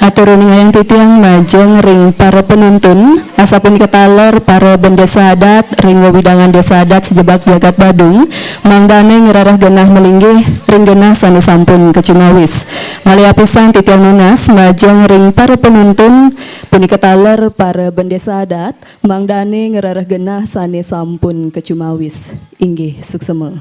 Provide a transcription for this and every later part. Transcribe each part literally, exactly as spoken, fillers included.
Atur ningayang titiang majeng ring para penuntun, asapunika taler para bendesa adat ring wewidangan Desa Adat Sejebak Jagat Badung, mangdane ngrereh genah malinggih ring genah sane sampun kacumawis. Malih apisan titiang nunas majeng ring para penuntun, punika taler para bendesa adat, mangdane ngrereh genah sane sampun kacumawis. Inggih, suksema.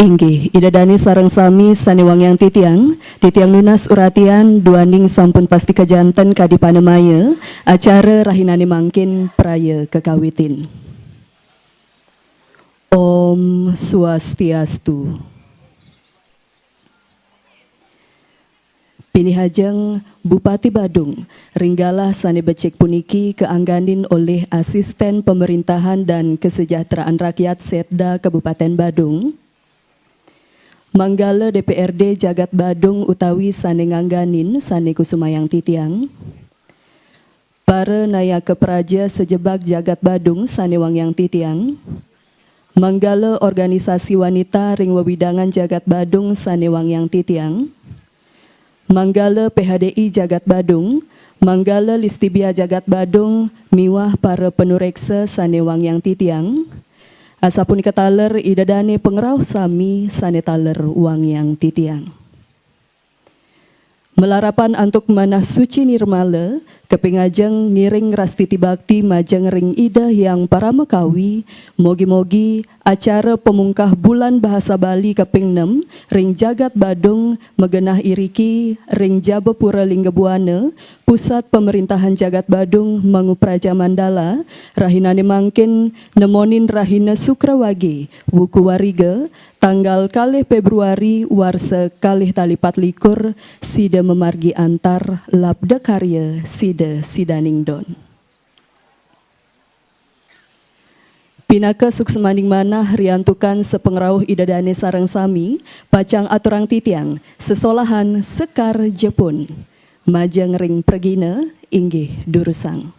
Inggih, Ida Dane sareng sami sane wangiang titiang, titiang nunas uratian duaning sampun pastika janten kadi panemaya, acara rahinane mangkin praya kakawitin. Om Swastiastu. Pinihajeng Bupati Badung, ring galah sane becik puniki kaangganin olih Asisten Pemerintahan dan Kesejahteraan Rakyat Setda Kabupaten Badung, manggala D P R D Jagat Badung utawi sane ngangganin sane kusumayang titiang, para nayaka praja sajebag jagat Badung sane wangiang titiang, manggala organisasi wanita ring wewidangan jagat Badung sane wangiang titiang, manggala P H D I jagat Badung, manggala Listibia jagat Badung, miwah para panureksa sane wangiang titiang. Asapunika taler Ida Dane pangrauh sami sane taler wangiang titiang. Malarapan antuk manah suci nirmala, kaping ajeng ngiring rastiti bakti majeng ring Ida Hyang Parama Kawi, mogi-mogi acara pamungkah Bulan Bahasa Bali kaping nem ring jagat Badung magenah iriki ring Jabapura Linggabuana, Pusat Pemerintahan Jagat Badung, Mangupraja Mandala, rahinane mangkin nemonin rahina Sukra Wage, Wuku Wariga, tanggal kalih Februari warsa kalih tali patlikur, sida mamargi antar labda karya sida sidaning don. Pinaka suksmaning manah riantukan sapangrauh Ida Dane sareng sami, pacang aturang titiang sesolahan sekar jepun. Majeng ring pragina, inggih durusang.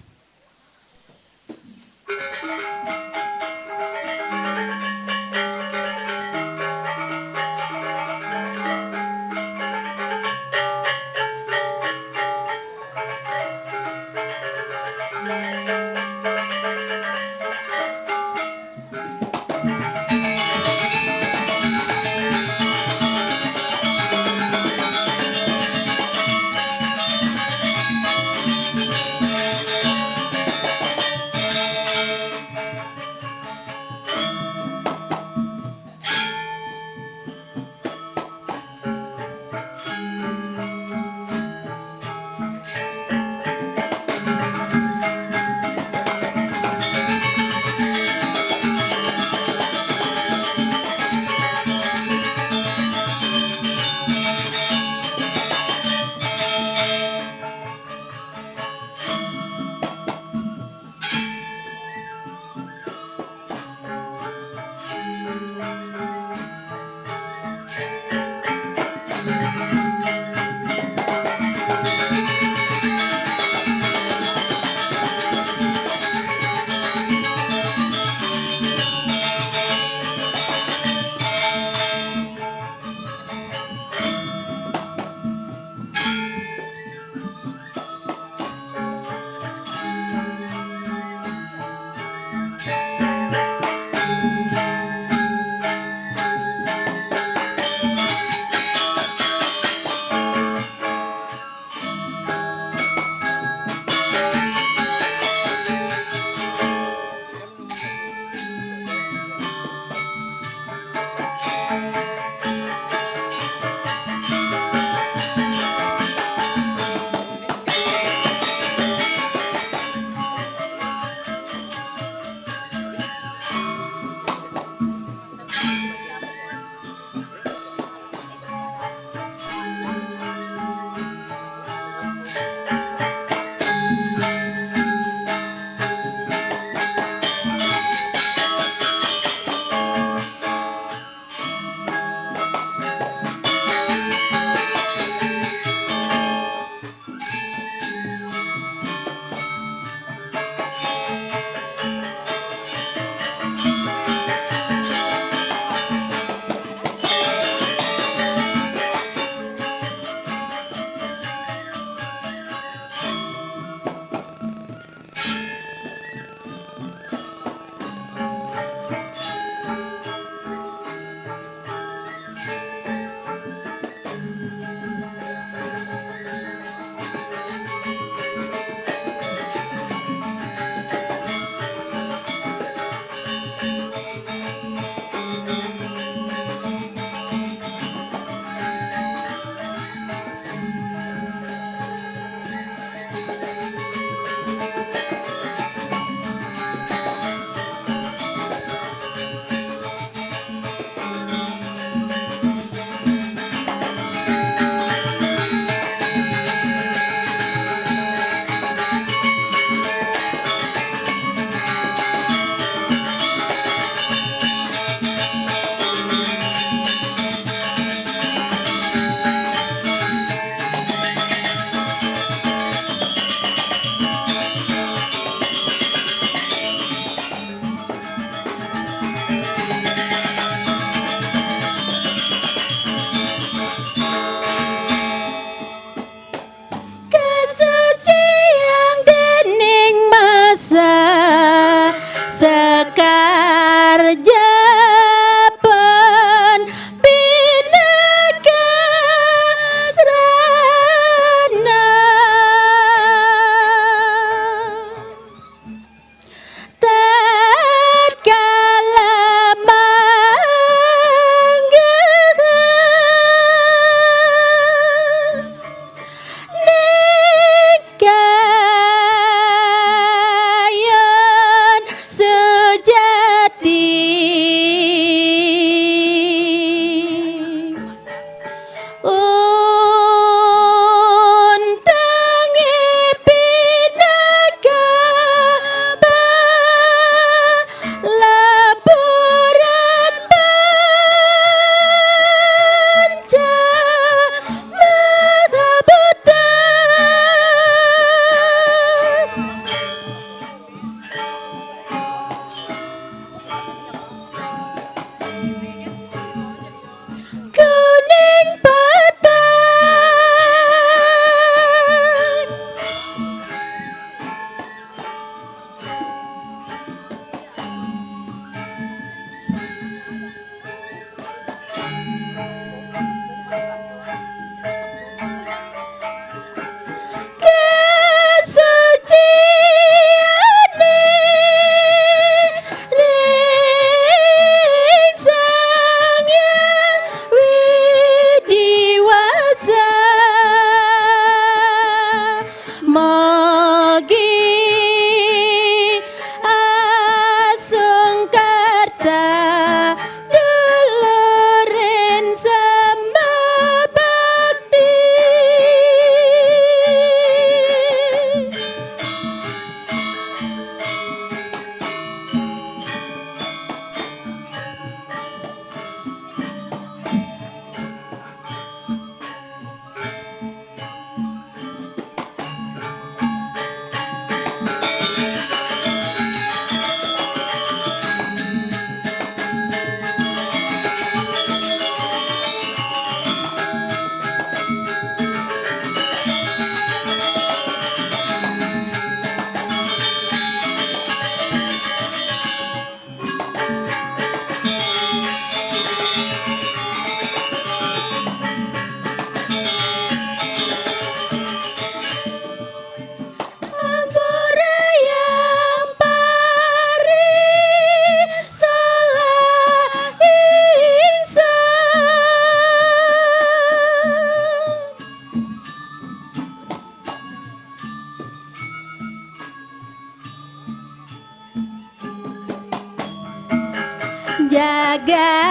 Jagadita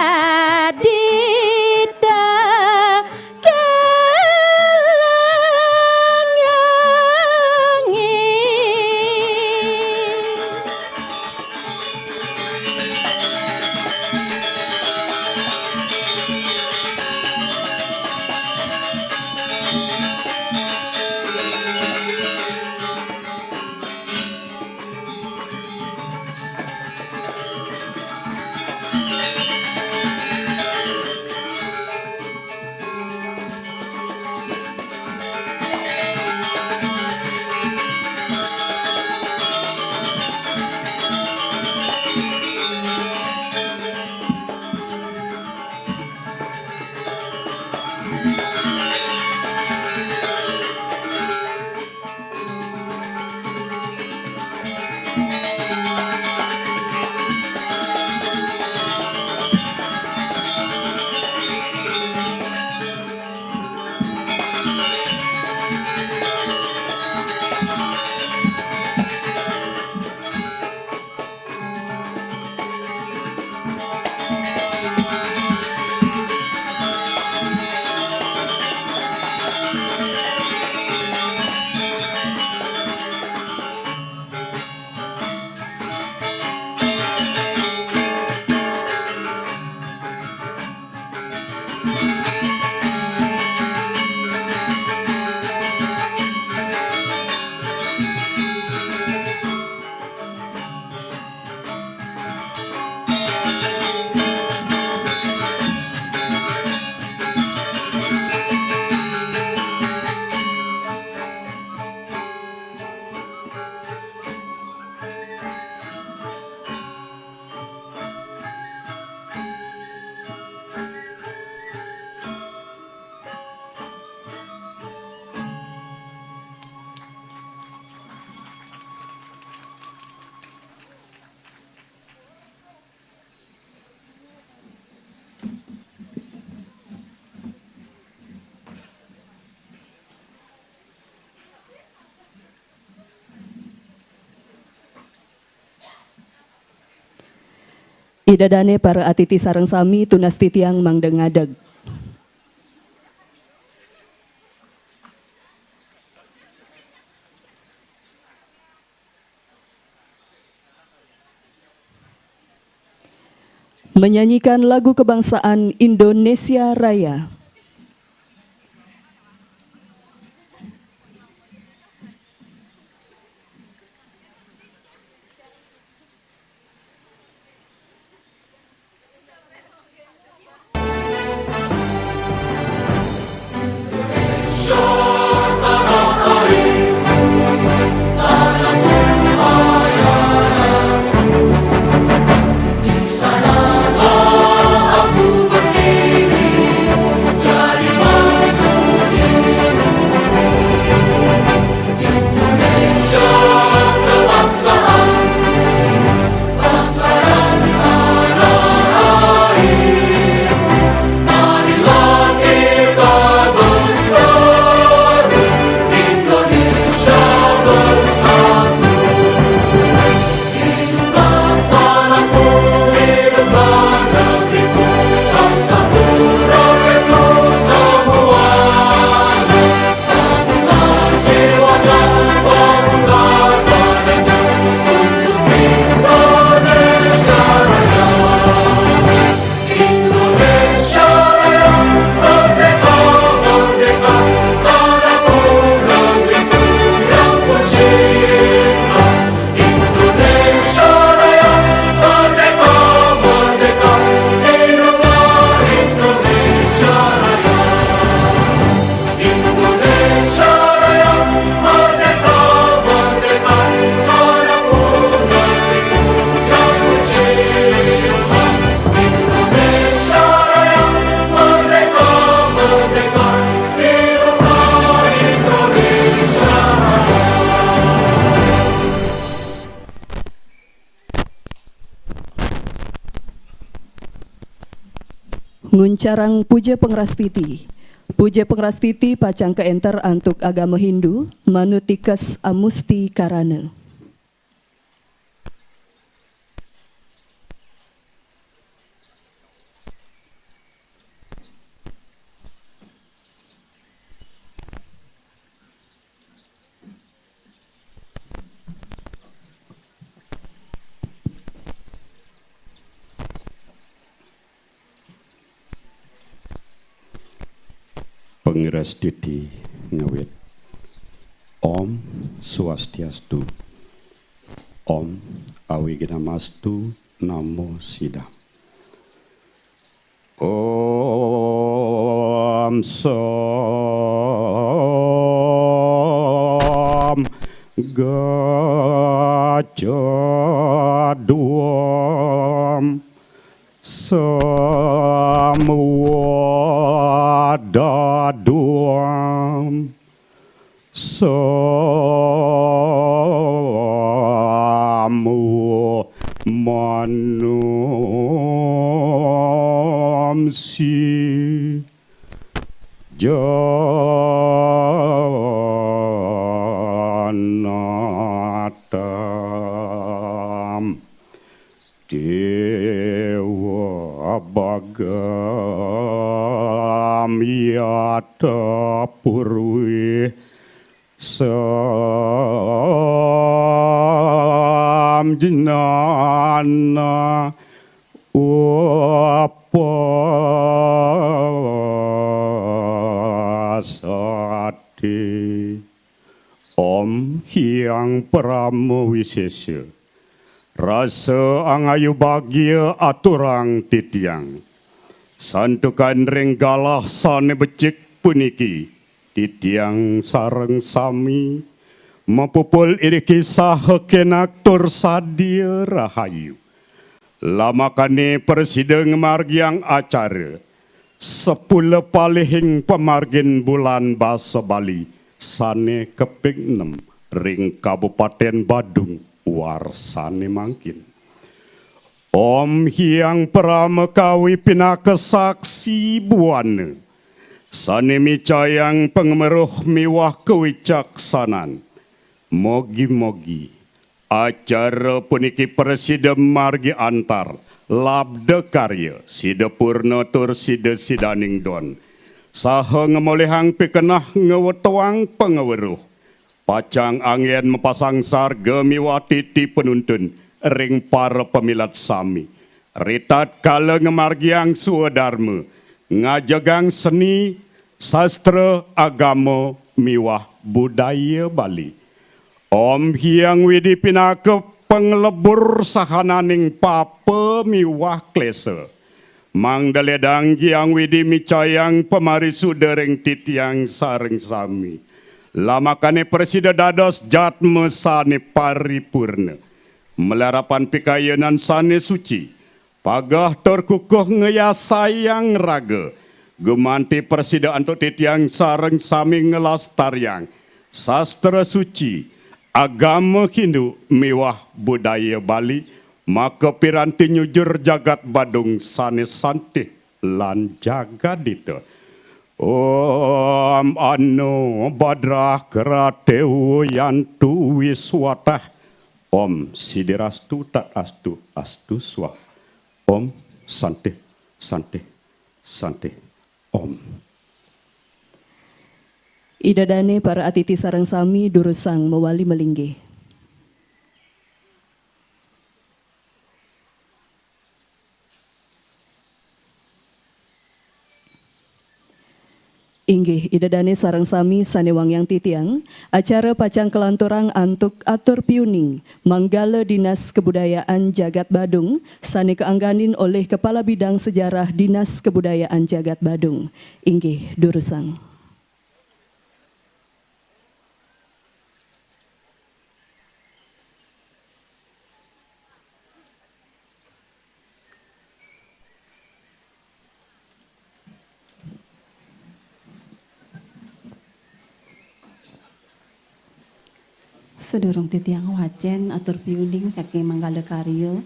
kelangi. Ida dané para atiti sareng sami tunas titiang mangda ngadeg. Menyanyikan lagu kebangsaan Indonesia Raya. Nguncarang puja pangrastiti. Puja pangrastiti pacang kaénter antuk agama Hindu, manut tikes Amusti Karana. Ngrastiti ngawit. Om Swastiastu. Om Awighnamastu Namo Siddham. Om Sam Gaccha Dwam Sam Wadadwam Samu Manumsi Janata. Dewa Bagam Yata Purwi Samjnana Upasati. Om Hyang Parama Wisesa. Rasa angayu bagia aturang titiang. Santukan ring galah sane becik puniki, titiang sareng sami mapupul iriki saha kenak tur sadia rahayu. Lamakane prasida ngamargiang acara sepula palihing pamargin Bulan Basa Bali sane kaping enem ring Kabupaten Badung warsane mangkin. Om Hyang Parama Kawi pinaka saksi buana sane micayang pangweruh miwah kawicaksanan. Mogi-mogi acara puniki prasida margi antar, labda karya, sida purna tur sida sidaning don, saha ngamolihang pikeneh ngwetuang pangweruh, pacang anggen mapasang sarga miwah titi panuntun ring para pamilet sami. Ritatkala ngamargiang swadarma, ngajegang seni, sastra, agama, miwah budaya Bali. Om Hyang Widi pinaka panglebur sahananing papa miwah klesa. Mangda ledang Hyang Widi micayang pamarisuda ring titiang sareng sami. Lamakane prasida dados jatma sane paripurna. Malarapan pikayunan sane suci, pageh tur kukuh ngayasayang raga. Gumanti prasida antuk titiang sareng sami nglastariang sastra suci, agama Hindu miwah budaya Bali, maka piranti nyujur jagat Badung sane santih lan jagadita. Om Ano Badrah Kratewa Yantu Wiswatah. Om Sidirastu Tat Astu Astu Swaha. Om Santih Santih Santih Om. Ida dane para atiti sareng sami durusang mawali malinggih. Inggih, Ida dane sareng sami sane wangiang titiang, acara pacang kalanturang antuk atur piuning manggala Dinas Kebudayaan Jagat Badung sane kaangganin olih Kepala Bidang Sejarah Dinas Kebudayaan Jagat Badung. Inggih, durusang. Sadurung titiang ngwacen atur piuning saking manggala karya,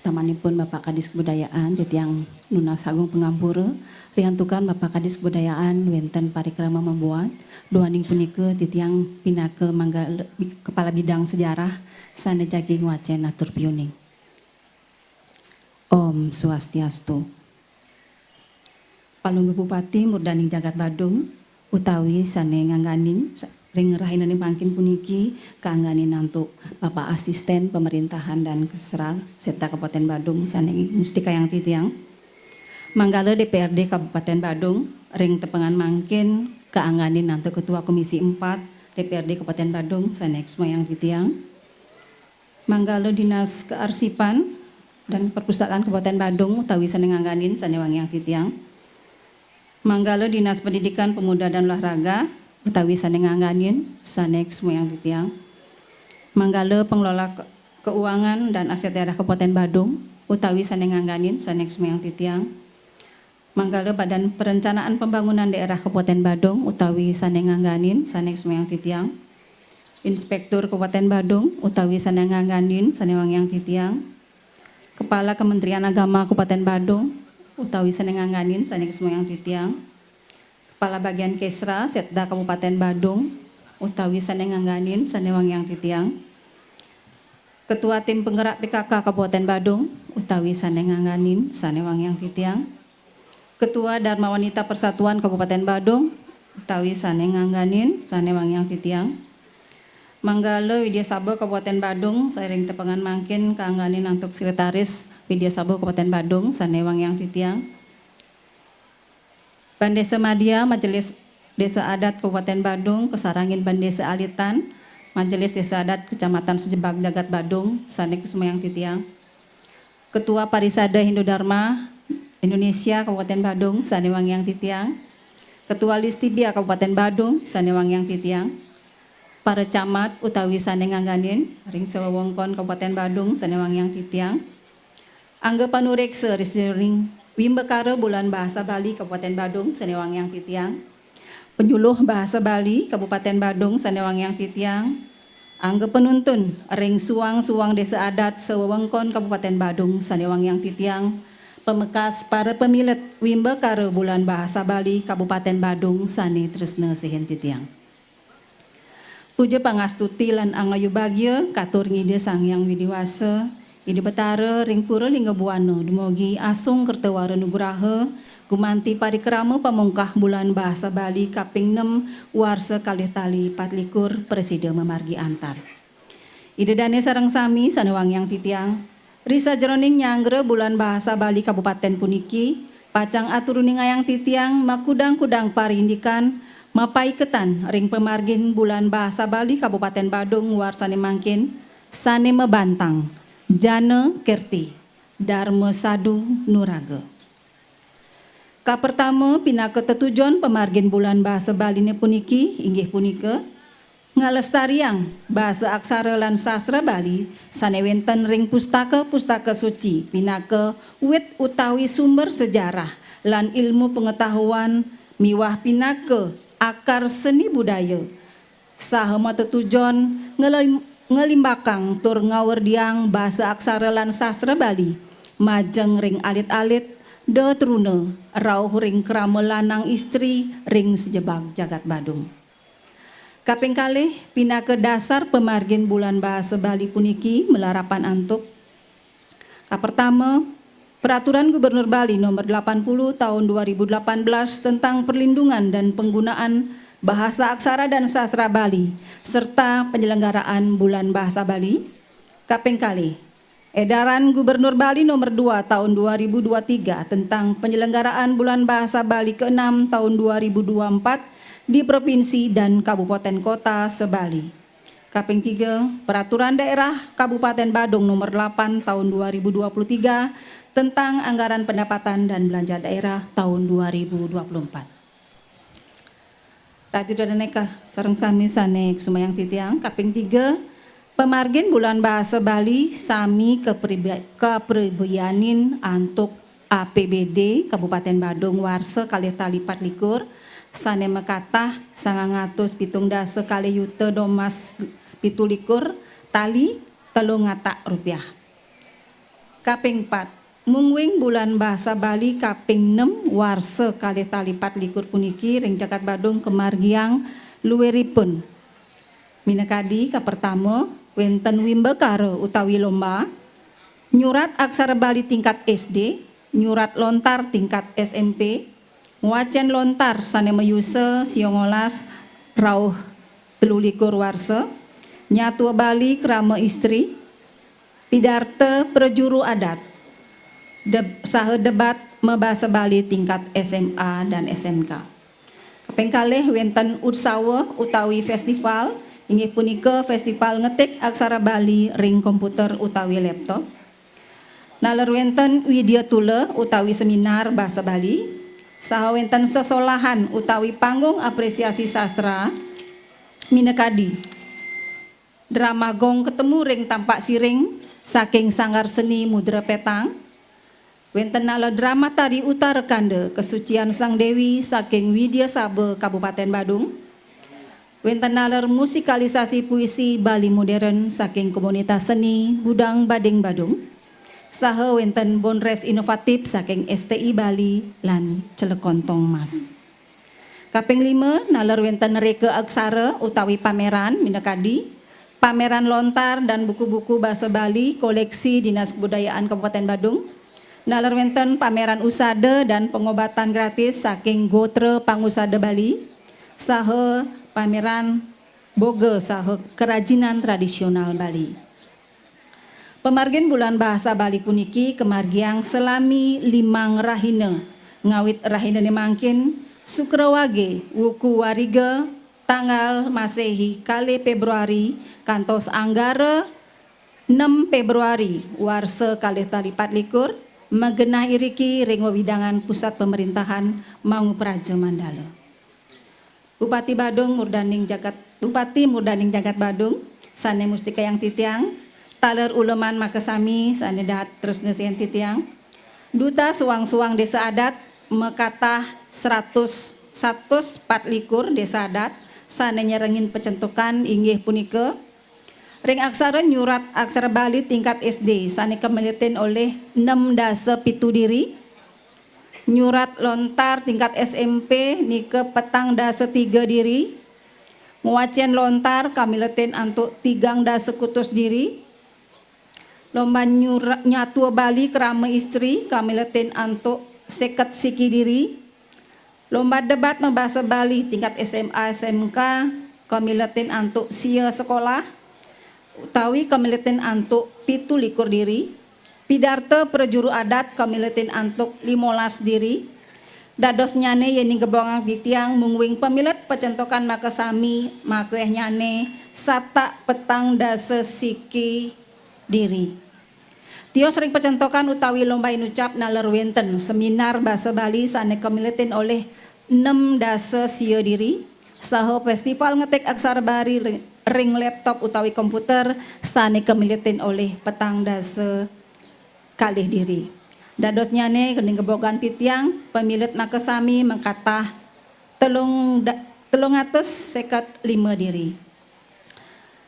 utamanipun Bapak Kadis Kebudayaan, titiang nunas agung pangampura, riantukan Bapak Kadis Kebudayaan wenten parikrama mabuat, duaning punika titiang pinaka manggala, Kepala Bidang Sejarah sane jagi ngwacen atur piuning. Om Swastiastu. Palungguh Bupati murdaning jagat Badung utawi sane ngangganin sa-, ring rahinaning mangkin puniki kaangganin antuk Bapak Asisten Pemerintahan dan Kesra Sekda Kabupaten Badung sane mustikayang titiang. Manggala D P R D Kabupaten Badung ring tepengan mangkin kaangganin antuk Ketua Komisi empat D P R D Kabupaten Badung, sane kusumayang titiang. Manggala Dinas Kearsipan dan Perpustakaan Kabupaten Badung utawi sane ngangganin, sane wangiang titiang. Manggala Dinas Pendidikan, Pemuda dan Olahraga utawi sane ngangganin, sane kusumayang titiang. Manggala Pengelola Ke-, Keuangan dan Aset Daerah Kabupaten Badung utawi sane ngangganin, sane kusumayang titiang. Manggala Badan Perencanaan Pembangunan Daerah Kabupaten Badung utawi sane ngangganin, sane kusumayang titiang. Inspektur Kabupaten Badung utawi sane ngangganin, sane wangiang titiang. Kepala Kementerian Agama Kabupaten Badung utawi sane ngangganin, sane kusumayang titiang. Kepala Bagian Kesra Setda Kabupaten Badung utawi sane ngangganin, sane wangiang titiang. Ketua Tim Penggerak P K K Kabupaten Badung utawi sane ngangganin, sane wangiang titiang. Ketua Dharma Wanita Persatuan Kabupaten Badung utawi sane ngangganin, sane wangiang titiang. Manggala Widya Saba Kabupaten Badung, sairing tepengan mangkin kaangganin antuk Sekretaris Widya Saba Kabupaten Badung, sane wangiang titiang. Ban Desa Madya, Majelis Desa Adat Kabupaten Badung, kasarengin Ban Desa Alitan, Majelis Desa Adat Kecamatan Sejebag Jagat Badung, sane kusumayang titiang. Ketua Parisada Hindu Dharma Indonesia Kabupaten Badung, sane wangiang titiang. Ketua Listibia Kabupaten Badung, sane wangiang titiang. Para camat utawi sane ngangganin ring sawewengkon Kabupaten Badung, sane wangiang titiang. Angga panureksa ring Wimbakara Bulan Bahasa Bali Kabupaten Badung, sane wangiang titiang. Penyuluh Bahasa Bali Kabupaten Badung, sane wangiang titiang. Angga penuntun ring suang-suang desa adat sawewengkon Kabupaten Badung, sane wangiang titiang. Pamekas para pamilet Wimbakara Bulan Bahasa Bali Kabupaten Badung, sane tresna sihin titiang. Puja pangastuti lan angayu bagia katur ring Ida Sang Hyang Widi Wasa, Ida Betara ring Pura Lingga Buana, dumugi asung kerta wara nugraha gumanti parikrama pamungkah Bulan Bahasa Bali kaping enam, warsa kalih tali patlikur, prasida mamargi antar. Ida dane sareng sami sane wangiang titiang, ri sajeroning nyanggra Bulan Bahasa Bali Kabupaten puniki, pacang atur uningayang titiang makudang-kudang parindikan mapaiketan ring pamargin Bulan Bahasa Bali Kabupaten Badung warsane mangkin, sane mabantang Jana Kerti Dharma Sadu Nuraga. Kapertama, pinaka tetujon pamargin Bulan Bahasa Baline puniki inggih punika ngalestariang basa aksara lan sastra Bali sane wenten ring pustaka-pustaka suci pinaka wit utawi sumber sejarah lan ilmu pengetahuan miwah pinaka akar seni budaya, saha matetujon ngelim-, ngelimbakang tur ngawerdiang basa aksara lan sastra Bali majeng ring alit-alit, da truna, rauh ring krama lanang istri ring sejebag jagat Badung. Kaping kalih, pinaka dasar pamargin Bulan Bahasa Bali puniki malarapan antuk, kapertama, Peraturan Gubernur Bali Nomor delapan puluh Tahun dua ribu delapan belas tentang Perlindungan dan Penggunaan Bahasa Aksara dan Sastra Bali serta Penyelenggaraan Bulan Bahasa Bali. Kaping kalih, Edaran Gubernur Bali Nomor dua Tahun dua ribu dua tiga tentang Penyelenggaraan Bulan Bahasa Bali keenam Tahun dua ribu dua empat di provinsi dan kabupaten kota se-Bali. Kaping tiga, Peraturan Daerah Kabupaten Badung Nomor delapan Tahun dua ribu dua puluh tiga tentang Anggaran Pendapatan dan Belanja Daerah Tahun dua ribu dua puluh empat. Ratu dan Eka sareng sami sane kusumayang titiang, kaping tiga, pamargin Bulan Bahasa Bali sami kapribe-, kapribebayanin antuk A P B D Kabupaten Badung warsa kalih tali patlikur, sane makatah sangang atus pitung dasa kalih yuta domas pitu likur tali telung atak rupiah. Kaping pat, mungguing Bulan Bahasa Bali kaping nem warsa kalih tali patlikur puniki ring jagat Badung kamargiang luiripun. Minakadi, kapertama, wenten wimbakara utawi lomba, nyurat aksara Bali tingkat S D, nyurat lontar tingkat S M P, ngwacen lontar sane mayusa siangolas rauh telu likur warsa, nyatua Bali krama istri, pidarta prajuru adat, deb-, saha debat mabasa Bali tingkat S M A dan S M K. Kaping kalih wénten utsawa utawi festival, inggih punika festival ngetik aksara Bali ring komputer utawi laptop. Naler wénten Widya Tula utawi seminar basa Bali, saha wénten sesolahan utawi panggung apresiasi sastra minakadi drama gong ketemu ring tampak siring saking Sanggar Seni Mudra Petang, wénten naler drama tari Utara Kanda Kesucian Sang Dewi saking Widya Saba Kabupaten Badung, wénten naler musikalisasi puisi Bali modern saking komunitas seni Budang Bading Badung, saha wénten bonres inovatif saking S T I Bali lan Celekontong Mas. Kaping lima, naler wénten reka aksara utawi pameran minakadi pameran lontar dan buku-buku basa Bali koleksi Dinas Kebudayaan Kabupaten Badung. Naler wénten pameran usada dan pengobatan gratis saking Gotra Pangusada Bali, saha pameran boga saha kerajinan tradisional Bali. Pamargin Bulan Bahasa Bali puniki kamargiang salami limang rahina, ngawit rahinané mangkin, Sukra Wage, wuku Wariga, tanggal Masehi kalih Februari, kantos Anggara enem Februari, warsa kalih tali pat likur, magenah iriki ring wewidangan pusat pemerintahan Mangupraja Mandala. Bupati Badung murdaning jagat, Bupati murdaning jagat Badung, sané mustikayang titiang, taler uleman makasami sané dahat tresna sihin titiang. Duta suang-suang désa adat makatah seratus, satus pat likur désa adat sané nyarengin pacentukan inggih punika, ring aksara nyurat aksara Bali tingkat S D sané kamiletin olih enem dasa pitu diri, nyurat lontar tingkat S M P nika petang dasa tiga diri, ngwacén lontar kamiletin antuk tigang dasa kutus diri, lomba nyura-, nyatua Bali krama istri kamiletin antuk seket siki diri, lomba debat mabasa Bali tingkat S M A S M K kamiletin antuk sia sekolah, utawi kamiletin antuk pitu likur diri, pidarta prajuru adat kamiletin antuk limolas diri. Dadosnyané yéning gebongang titiang mungguing pamilet pacentokan makasami, makéhnyané satak petang dasa siki diri. Tios ring pacentokan utawi lomba inucap naler wénten seminar basa Bali sané kamiletin olih enem dasa sia diri, saha festival ngetik aksara Bali ring, ring laptop utawi komputer sané kamiletin olih petang dasa kalih diri. Dadosnyané yéning gebongang titiang, pamilet makasami makatah telung da-, telung atus seket lima diri.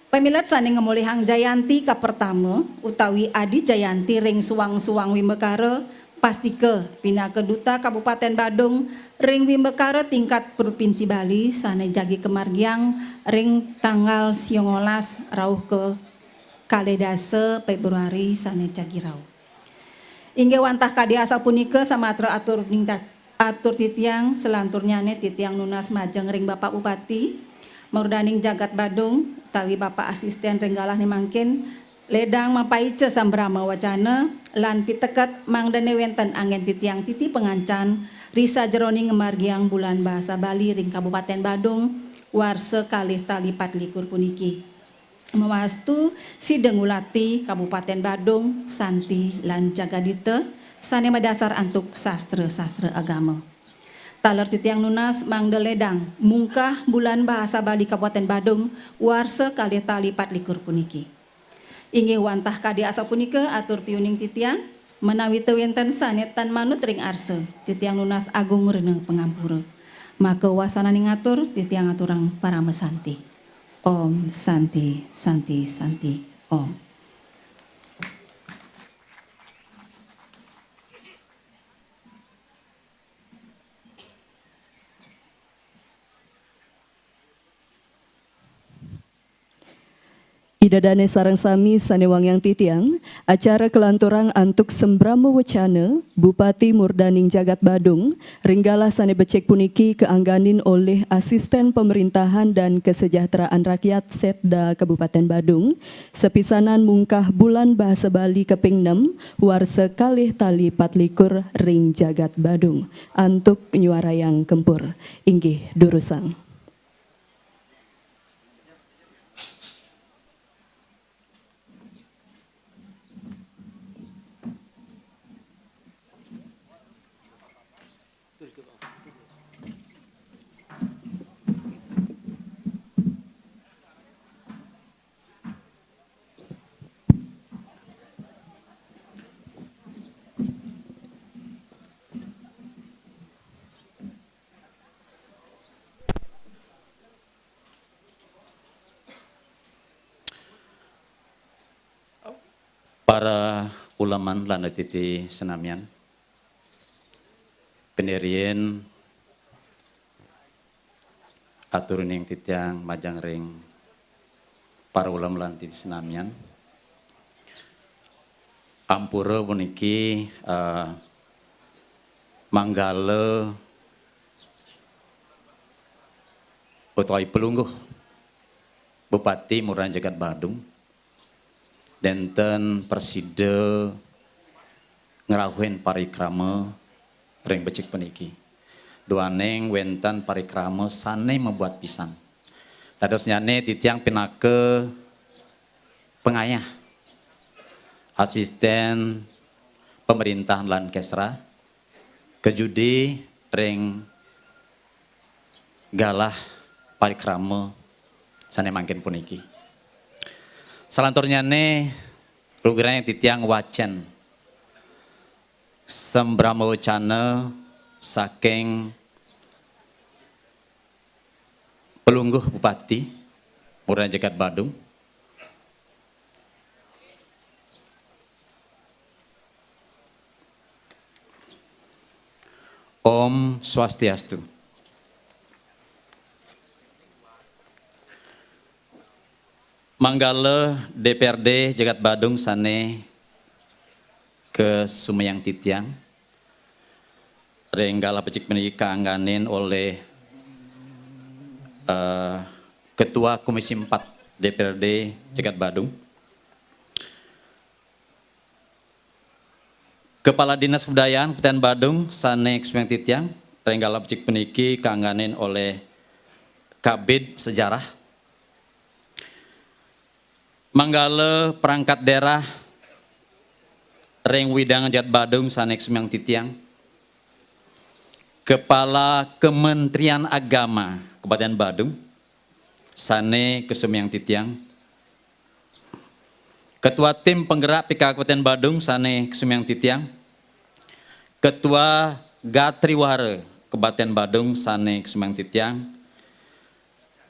Pamilet sané ngamolihang jayanti kapertama utawi adi jayanti ring suang-suang wimbakara, pastika pinaka Duta Kabupaten Badung ring wimbakara tingkat Provinsi Bali sané jagi kamargiang ring tanggal siongolas rauh ka kalih dasa Februari sané jagi rauh. Inggih wantah kadi asapunika samatra atur ningkat-, atur titiang, salanturnyané titiang nunas majeng ring Bapak Bupati, murdaning jagat Badung, utawi Bapak Asisten ring galahé mangkin, ledang mapaica sambrama wacana, lan piteket mangdané wénten anggén titiang titi pangancan, ri sajeroning ngamargiang Bulan Bahasa Bali ring Kabupaten Badung, warsa kalih tali pat likur puniki. Mawastu sida ngulati Kabupaten Badung, Santi, lan Jagadita, sané madasar antuk sastra-sastra agama. Taler titiang nunas mangda ledang mungkah Bulan Bahasa Bali Kabupaten Badung, warsa kalih tali pat likur puniki. Inggih wantah kadi asapunika atur piuning titiang, menawi ta wénten sané tan manut ring arsa, titiang nunas agung rena pangampura. Maka wasananing atur, titiang aturang parama santi. Om Santi, Santi, Santi, Om. Ida dane sareng sami sane wangiang titiang, acara kalanturang antuk sembrama wecana Bupati Murdaning Jagat Badung, ring galah sane becik puniki kaangganin olih Asisten Pemerintahan dan Kesejahteraan Rakyat Setda Kabupaten Badung, sapisanan mungkah Bulan Bahasa Bali kaping enem, warsa kalih tali patlikur ring Jagat Badung. Antuk nyuarayang kempur. Inggih, durusang. Para uleman lan atiti senamian, pandirian aturining titiang majeng ring para uleman lan atiti senamian. Ampura puniki, eh, manggala utawi pelungguh Bupati Murdaning Jagat Badung, nenten prasida ngrauhin parikrama ring becik puniki. Duaning wenten parikrama sane mabuat pisan. Dadosnyane titiang pinaka pangayah, asisten pemerintahan lan Kesra, kajudi ring galah parikrama sane mangkin puniki. Salanturnyane, lugrayang titiang wacen sembrama wecana saking pelungguh Bupati Murdaning Jagat Badung. Om Swastiastu. Manggala D P R D Jagat Badung sane kasumayang titiang. Ring galah becik puniki kaangganin olih, eh, Ketua Komisi Empat D P R D Jagat Badung. Kepala Dinas Kebudayaan Kabupaten Badung sane kasumayang titiang, ring galah becik puniki kaangganin olih Kabid Sejarah. Manggala perangkat daerah ring wewidangan Jagat Badung sane kasumayang titiang. Kepala Kementerian Agama Kabupaten Badung sane kasumayang titiang. Ketua Tim Penggerak P K K Kabupaten Badung sane kasumayang titiang. Ketua Gatriwara Kabupaten Badung sane kasumayang titiang.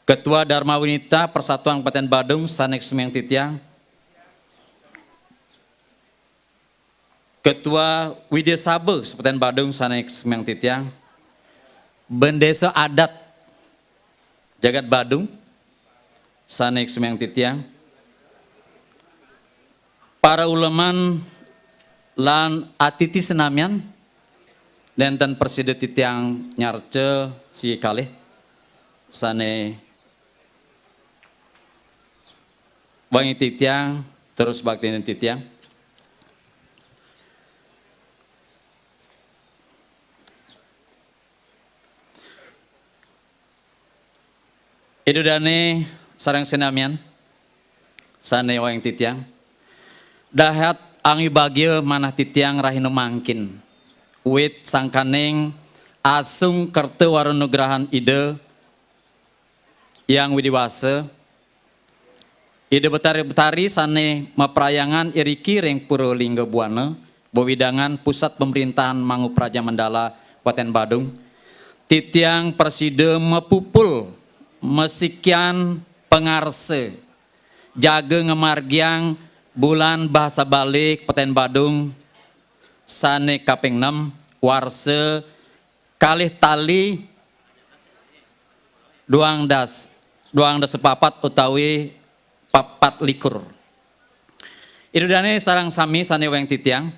Ketua Dharma Winita Persatuan Kabupaten Badung sane kasumayang titiang. Ketua Widya Saba Kabupaten Badung sane kasumayang titiang. Bendesa Adat Jagat Badung sane kasumayang titiang. Para uleman lan atiti senamian, nenten prasida titiang nyarca siki kalih sane wangi titiang, terus bakti titiang. Ida dane sareng senamian sane wangi titiang. Dahat anggi bagia manah titiang rahina mangkin. Wit sangkaning asung kerta wara nugrahan Ida Hyang Widi Wasa, Ida Betari-betari sane maprayangan iriki ring Pura Lingga Buana, wewidangan Pusat Pemerintahan Mangu Praja Mandala Kabupaten Badung, titiang prasida mapupul masikian pangarsa jaga ngamargiang Bulan Bahasa Bali Kabupaten Badung sane kaping enem, warsa kalih tali duang das-, duang dasa papat utawi papat likur. Ida dane sareng sami sane weng titiang.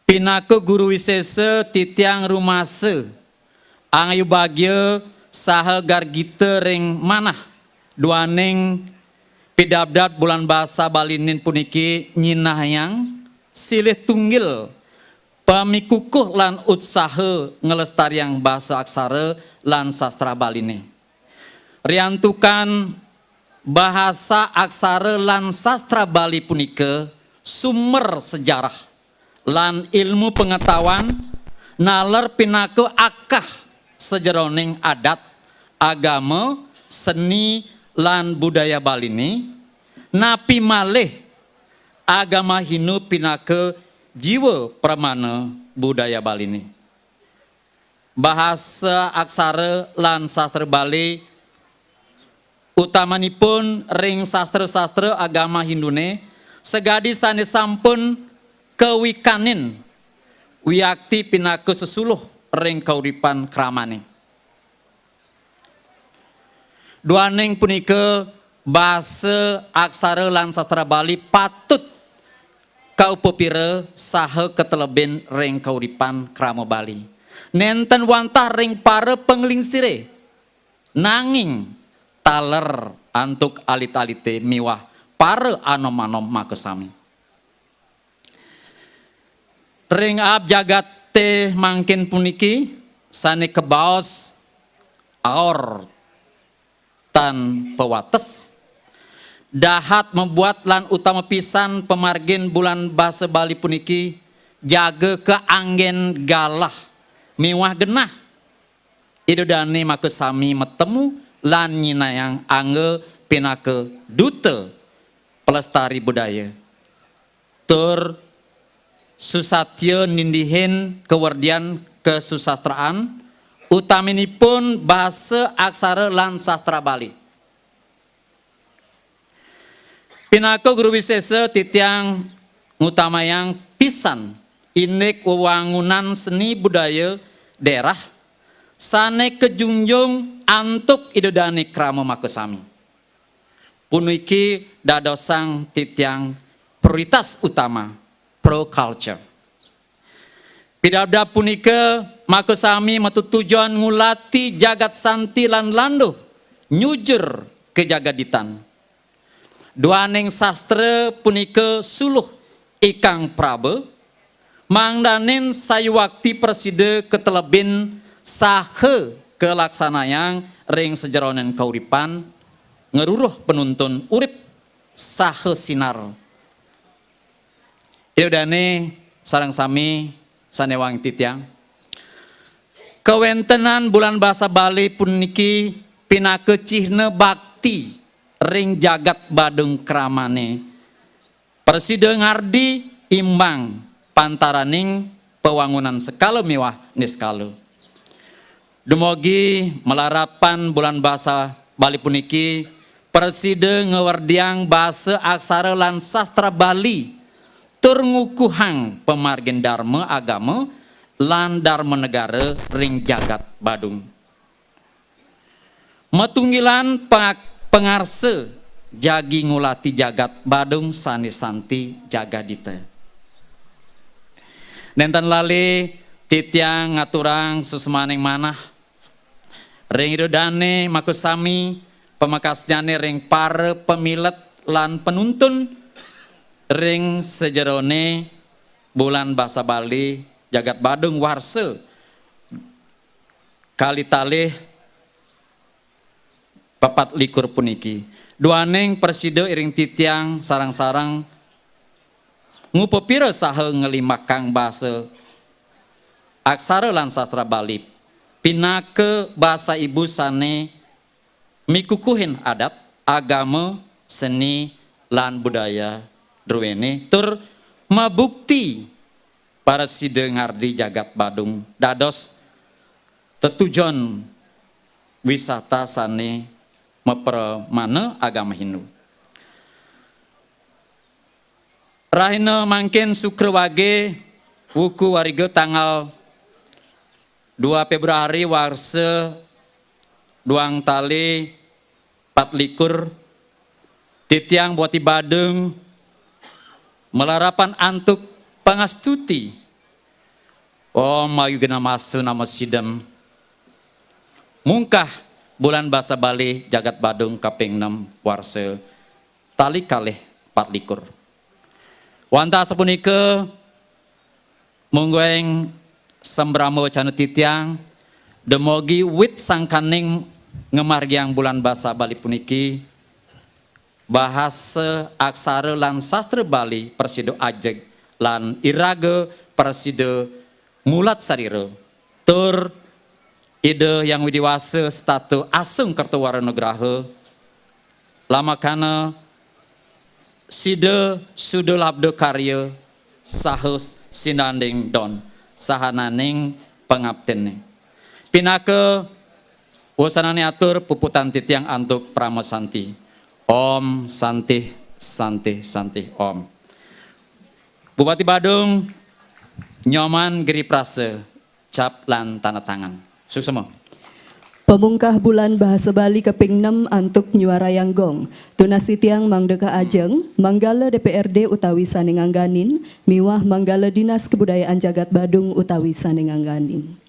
Pinaka guru wisesa titiang rumasa angayu bagia saha gargita ring manah duaning pidabdab Bulan Basa Balinin puniki nyinahang silih tunggil pamikukuh lan utsaha nglestariang basa aksara lan sastra Baline. Riantukan bahasa aksara lan sastra Bali punika sumber sejarah lan ilmu pengetahuan, naler pinaka akah sajeroning adat, agama, seni, lan budaya Baline, napi malih agama Hindu pinaka jiwa pramana budaya Baline. Bahasa aksara lan sastra Bali utamanipun ring sastra-sastra agama Hindune, sagadi sane sampun kawikanin wiakti pinaka sesuluh ring kauripan kramane. Duaning punika, basa aksara lan sastra Bali patut kaupapira saha katelebin ring kauripan krama Bali. Nenten wantah ring para panglingsire, nanging taler antuk alit-alite miwah para anom-anom makasami. Ring aab jagate mangkin puniki sane kabaos aor tan pawates. Dahat mabuat lan utama pisan pamargin Bulan Basa Bali puniki jaga kaanggen galah miwah genah. Ida dane makasami matemu lan nyinayang angga pinaka duta pelestari budaya. Tur susatya nindihin kawerdian kasusastraan, utaminipun basa aksara lan sastra Bali. Pinaka guru wisesa titiang ngutamayang pisan indik wewangunan seni budaya daerah sane kajunjung antuk ida dane krama makasami. Puniki dadosang titiang prioritas utama, pro culture. Pidabdab punika makasami matutujon ngulati jagat santi lan landuh nyujur kajagaditan. Duaning sastra punika suluh ikang praba, mangdanin sayuwakti prasida katelebin saha kalaksanayang ring sajeroning kauripan, ngruruh panuntun urip saha sinar. Ida dane sareng sami sane wang titiang. Kawentenan Bulan Basa Bali puniki pinaka cihna bakti ring jagat Badung kramane. Prasida ngardi imbang pantaraning pawangunan sekala miwah niskala. Dumugi malarapan Bulan Basa Bali puniki prasida ngawerdiang basa aksara lan sastra Bali tur ngukuhang pamargin dharma agama lan dharma negara ring jagat Badung. Matunggilan pangak-, pangarsa jagi ngulati jagat Badung sane santi jagadita. Nenten lali titiang ngaturang suksmaning manah ring Ida dane makasami, pamekasnyane ring para pamilet lan panuntun ring sajerone Bulan Basa Bali jagat Badung warsa kalitalih papat likur puniki. Duaning prasida iring titiang sareng-sareng ngupapira saha nglimbakang basa aksara lan sastra Bali pinaka basa ibu sane mikukuhin adat, agama, seni, lan budaya druene, tur mabukti prasida ngardi jagat Badung dados tetujon wisata sane mapramana agama Hindu. Rahina mangkin Sukra Wage, wuku Wariga, tanggal dua Februari warsa duang tali pat likur, Titiang Bupati Badung malarapan antuk pangastuti. Om mayugnamastu namo sidam. Mungkah Bulan Basa Bali Jagat Badung kaping enam warsa tali kalih pat likur. Wantah sapunika, mungguing sambrama wacana titiang, dumogi wit sangkaning ngamargiang Bulan Basa Bali puniki, bahasa, aksara, lan sastra Bali prasida ajeg lan iraga prasida mulat sarira. Tur Ida Hyang Widhi Wasa setata asung kerta wara nugraha, lamakana sida suda labda karya saha sinanding don sahananing pangaptinne. Pinaka wasananing atur, puputang titiang antuk parama santi. Om Santih, Santih, Santih Om. Bupati Badung, Nyoman Giri Prasa, cap lan tanda tangan. Suksma. Pamungkah Bulan Bahasa Bali kaping enam antuk nyuarayang gong. Tunas titiang mangda ka ajeng, manggala D P R D utawi sane ngangganin, miwah manggala Dinas Kebudayaan Jagat Badung utawi sane ngangganin.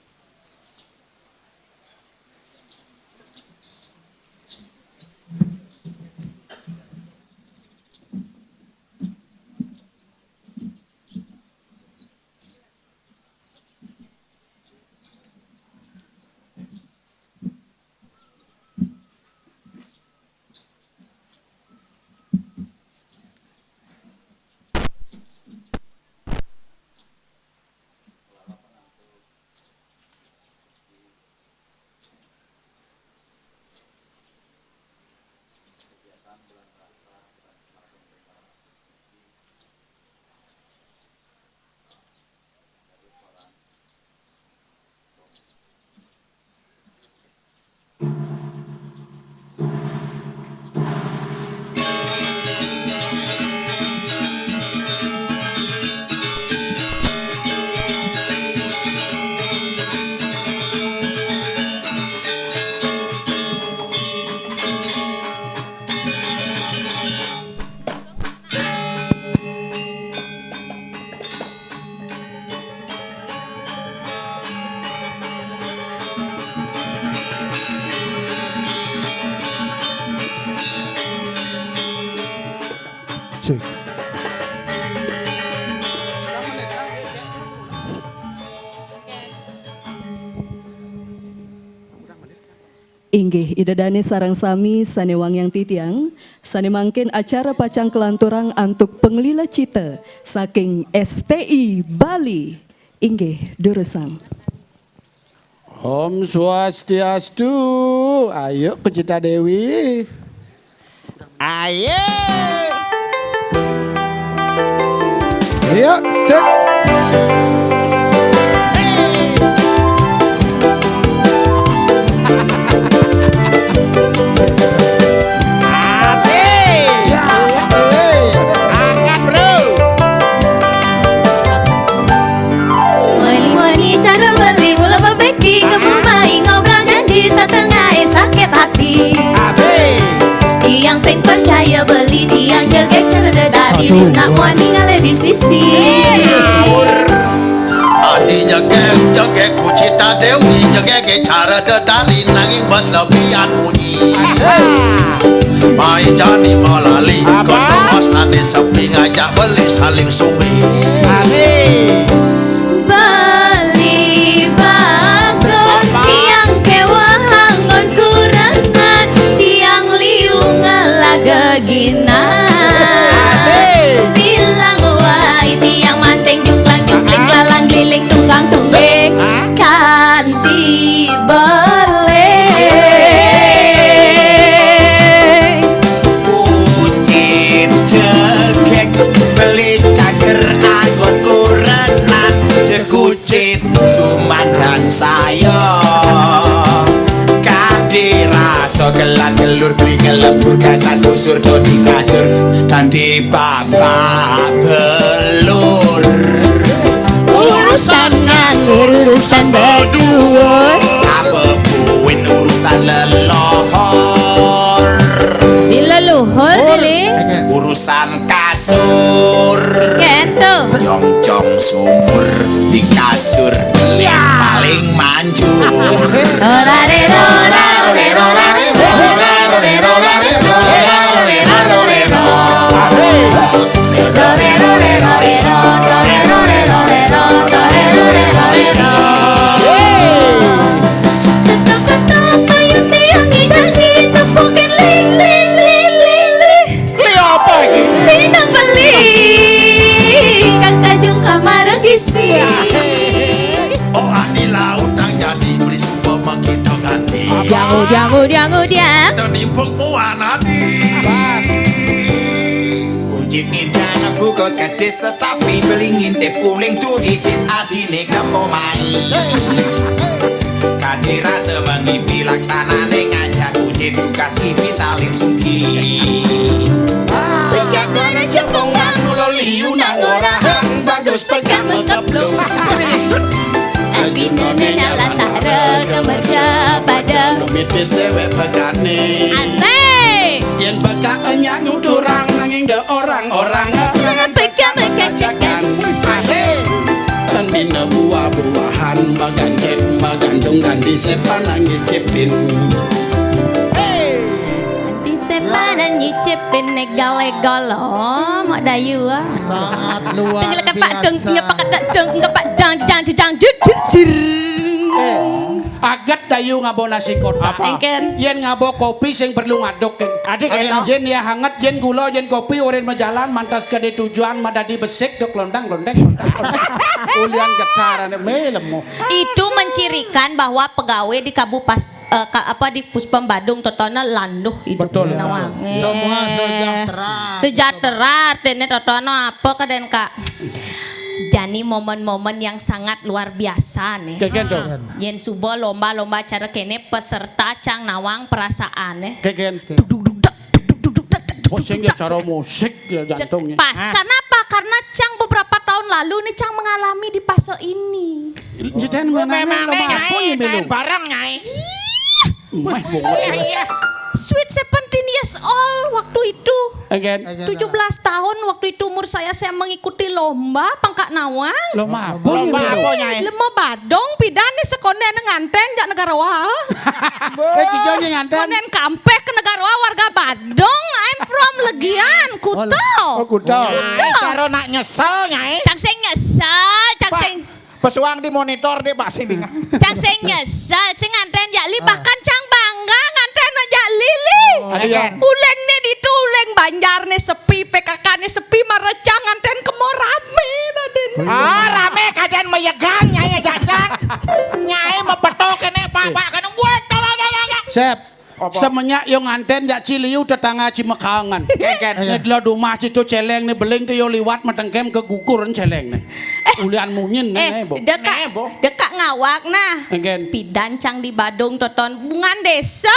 Cek. Inggih, Ida Dane sareng sami sane wangiang titiang, sane mangkin acara pacang kalanturang antuk panglila cita saking S T I Bali. Inggih, durusang. Om Swastiastu. Ayo, Kucita Dewi. Ayo. Ayo, set. Asik. Ya, ya, eh. Angkat, bro. Mani-mani cara beli mula bebeki kemu mai ngobrol janji setengah sakit hati. Asik. Tiang sing percaya beli tiang jegek cara dari liu nak muat ninggal di sisi. Adi jegek, jegek Kucita Dewi, jegek cara dedari nanging bas lebihan munyi. Mai jani malali, apa? Kono wasnane sepi ngajak beli saling suwi. Asik. Beli bagus tiang kewah anggon kurenan, tiang liu ngelaga ginan. Asik. Bilang wai tiang manting jungklang jungkling kelalang keliling tunggang tungging. Hah? Kanti beli. Kucit jegek beli cager anggon kurenan. Cit sumandan saya. Kadi rasa gelar gelur beli ngelebur kasar busur dodi kasur kanti bapak belur. Urusan nganggur, urusan berdua. Apa buin urusan lelohor. Di leluhur, oh, Dili. Urusan kasur. Kento. Nyongcong sumur di kasur. Paling manjur. Ora re ro ra ro re ro ra re ro ra ro re ro ra re ro ra re ro ra re ro ra re ro ra re ro. Ro re ro re ro re ro, ro re ro re ro re ro, ro re ro re ro re ro. Ketok-ketok payung tiang, janji tepukin ling ling ling ling ling. Beli apa iki? Bintang beli, Kang Kajung kamar gisi. Oh, adi laut nang jadi beli suba makita ganti. Jangu, jangu, jangu, dia. Dan impuk muan adi. Ujib ngindang buka kedis sesapi, beli ngintip uling turi jit adine kepomai. Kadi rasa mengipi laksanane ngajak uji tugas kipi saling sungki. Pegat dana jepong nang mulo liu nang orahang bagus pegat mengkeplung. Angin nene nyala tara kemerja pada. Numitis dewe pegane. Asik. Yen pegak enyak nuturang nanging de orang-orang. Dengan pegat mengkacakan. Ahe. Tandina buah-buahan magancet magandung ganti sepan ngicipin. Ganti sepan nyicipin legal-legal loh, Mak Dayu ah. Sangat luar Tinggal kepak deng, biasa. Ngepak deng, ngepak dang, dang, dang, dang, dut, dut, sir. Eh, aget Dayu ngabo nasi kotak. Apa? Engken. Yen ngabo kopi sing perlu ngaduk, Ken. Adik, Ayo. Yen ya hangat, yen gula, yen kopi, urin majalan, mantas ke di tujuan, madadi besik, dok londang, londeng, londang. Ulian getar, ane melemu. Itu mencirikan bahwa pegawai di Kabupas eh, ka, apa di Puspem Badung totona landuh hidup. Betul. Nawang. Semua Eh, sejahtera. Sejahtera artine totona apa kaden Kak? Jani momen-momen yang sangat luar biasa nih. Keken tuh. Yen suba lomba-lomba acara kene peserta cang nawang perasaane. Keken. Duduk duduk duduk duduk duduk duduk. Pusing ya cara musik ya jantungnya. Pas. Kenapa? Karena cang beberapa tahun lalu nih cang mengalami di fase ini. Nyeten memang apa ya melu? Bareng nyai. Meh banget. Iya, iya. Sweet seventeen years old waktu itu. Again. Tujuh belas tahun waktu itu umur saya, saya mengikuti lomba pangkat nawang. Lomba apa? Lomba apa, Nyai? Lomba badong, pidan nih sekonden nganten jak negara wah. Eh, kijau nih nganten. Sekonden kampek ke negara wah, warga Badong. I'm from Legian, Kuto. Oh, Kuto. Nyai, karo nak nyesel, Nyai. Cang sing nyesel, cang sing Pesuang di monitor deh, Pak, sing dengar. Cang sing nyesel, sing nganten jak li, bahkan cang bangga nganten jak li li. Oh, iya. Uleng ne ditu, uleng Banjar ne sepi, P K K ne sepi, mara cang nganten kemo rame, Raden. Ah, rame kaden meyegan, Nyai jajang. Nyai mepeto kene, Pak, Pak, kene. Wah, tolong, tolong, tolong. Sep. Apa? Semenyak yo nganten jak Ciliu tetangga Cimekangan. Keken. Ngedlo dumah citu celeng ne beling tu yo liwat metengkem ke gukur celeng ne. Ulian munyin ne, eh, ne, bo. Dekak, ne, bo. Dekak ngawak nah. Keken. Pidan cang di Badung toton bungan desa.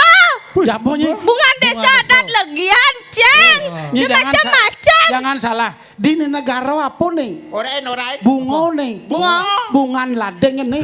Wih, apa nyi? Bungan desa adat Legian, cang. Nyi, jangan sa-, macam-macam. Jangan salah. Di negara apa nih? Ora en, ora en. Bungo nih. Bungo. Bungan ladeng nih.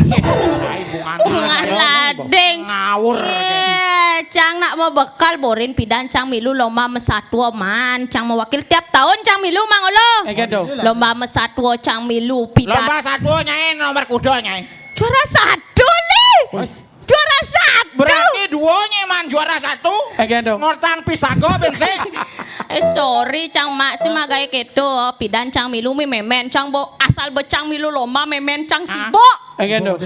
Ai, bungan ladeng. Ngawur. Iya, cang nak mau bekal borin pidan cang milu lomba mesatwa man, cang mewakil tiap tahun cang milu mang ulo. Eh, gitu. Lomba mesatwa cang milu pidan. Lomba satwa nyai nomor kuda nyai. Juara satu li. Wah. Juara satu. Berarti duonya man juara satu. Again dong. Ngortang pisago bensin. Eh, sorry cang mak si magai keto. Pidan cang milu mi memen cang bo asal becang milu lomba memen cang sibok. Again dong.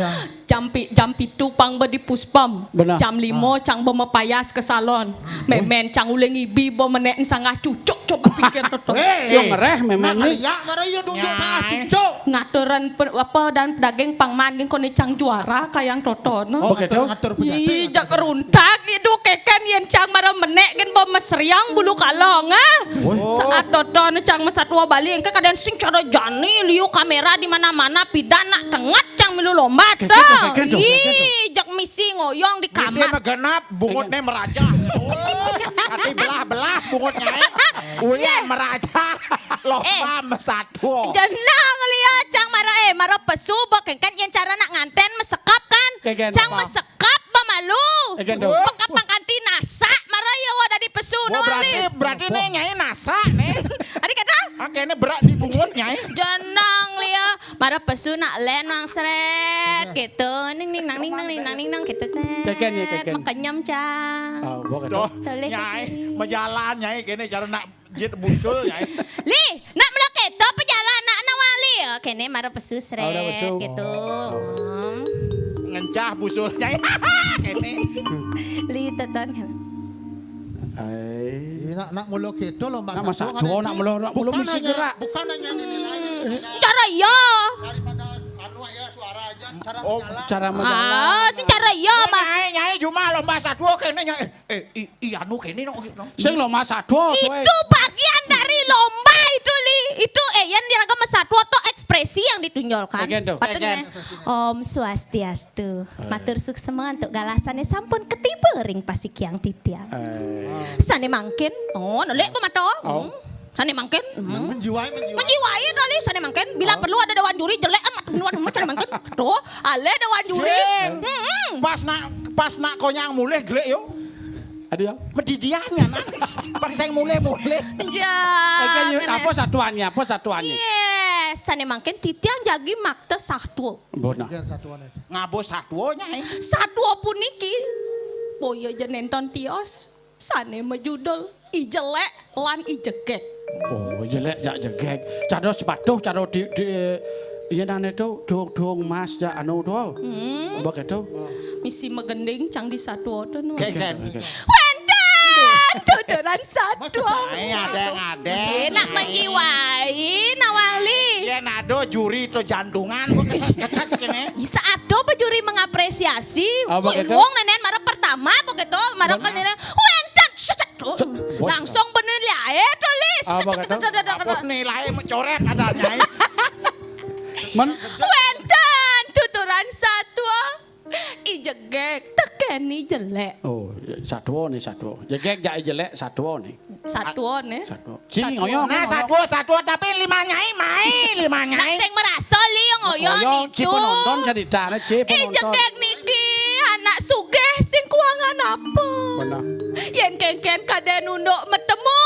Jam pi-, jam pitu pang be di puspam. Benar. Jam limo cang be mepayas ke salon. Memen cang uling ibi bo menek sanggah cucuk coba pikir toto. Yo ngereh memen ni. Liak mara yo nunjuk sanggah cucuk. Ngaturan pe-, apa dan pedaging pangman gin koni cang juara kayang toto no. Oh, gitu. Ih, jak runtak itu keken yen cang mara menek gin bo mesriang bulu kalong ah. Saat toto no cang mesatwa Bali engke kaden sing cara jani liu kamera di mana-mana pidan nak tenget cang milu lomba to. Ih, jak misi ngoyong di kamar. Misi megenap, bungutne meraja. Ati belah-belah bungutnya. Uya meraja. Lomba mesatwa. Jenang liat cang mara eh mara pesu bo kengken yen cara nak nganten mesekap kan. Kengken cang apa? Mesekap ba malu. Kengken dong. Pengkap pangkanti nasak mara ya wa dadi pesu Wah, berarti, berarti nih Nyai nasak nih. Adi kata? Ah, kene berak di bungut, Nyai. Jenang lia, mara pesu nak len wang sret gitu. Ning ning nang ning nang ning nang ning nang gitu teh. Keken ya, keken. Makenyem cang. Oh, gua kata. Nyai, majalan Nyai kene cara nak jit busul Nyai. Li, nak melo keto pejalan nak nawang li. Ya, kene mara pesu sret gitu. Hmm. Ngencah busul Nyai. Kene. Li teton. Ai. Iya, nak, nak mula keto lomba. Nak masa satu, dua, nak mula, nak mula bukan mesti hanya, gerak. Bukan hanya dinilai. Cara iya. Daripada anu ya suara aja, cara oh, menjalan. Cara menjalan. Ah, si cara iya, Mas. Nyai, Nyai, cuma lomba satu kene Nyai. Eh, eh, i, i anu kene no. Sing lomba satu. Itu bagian dari lomba itu, Li. Itu eh yang diragam satu atau ekspresi yang ditunjukkan. Patutnya. Om Swastiastu. Matur suksema antuk galasané sampun ketiba ring pasikiang titiang. Sané mangkin, oh, nelik pemato. Hmm. Sané mangkin, hmm. Menjiwai, menjiwai. Menjiwai tali, sané mangkin. Bila perlu ada dewan juri jelek amat, nuan amat sané mangkin. Tuh, alé dewan juri. Hmm. Pas nak, pas nak konyang mulih jelek yo. Ada ya? Medidian ya, nak. Pas sing mulih-mulih. Ya. Apa satuannya? Apa satuannya? Yes, sané mangkin titiang jagi makta satu. Bona. Ngabo satuo, Nyai? Satuo puniki boya ja nénten tios sané majudul I Jelék lan I Jegég. Oh, I Jelék jak Jegég. Cara sepatu, cara di, di, iya nané to, dong, dong mas jak anu to. Hmm. Apa gitu? Misi magending cang di satuo to no. Wénten tuturan satuo. Ai, adéng, adéng. Enak menjiwai, nawang li. Yén ada juri to jantungan, kok keset-keset kéné. Bisa ada apa juri mengapresiasi. Apa gitu? Wong nénén mara pertama, apa gitu? Mara kéné. Wénten, seset. Langsung penilai to, Lis. Apa gitu? Apa nilai mencoret ada, Nyai? Men- Wénten tuturan satuo. I Jegég, tekén I Jelék. Oh, satuo né, satuo. Jegég jak I Jelék, satuo né. Satuo né. Satuo. Sini ngoyong. Nah, satuo, satuo, tapi lima Nyai, mai, lima Nyai. Nak sing merasa li ngoyong itu. Ci penonton cerita, nah, ci penonton. I Jegég niki anak sugih sing kuangan apa? Benar. Yén kénkén kadén unduk metemu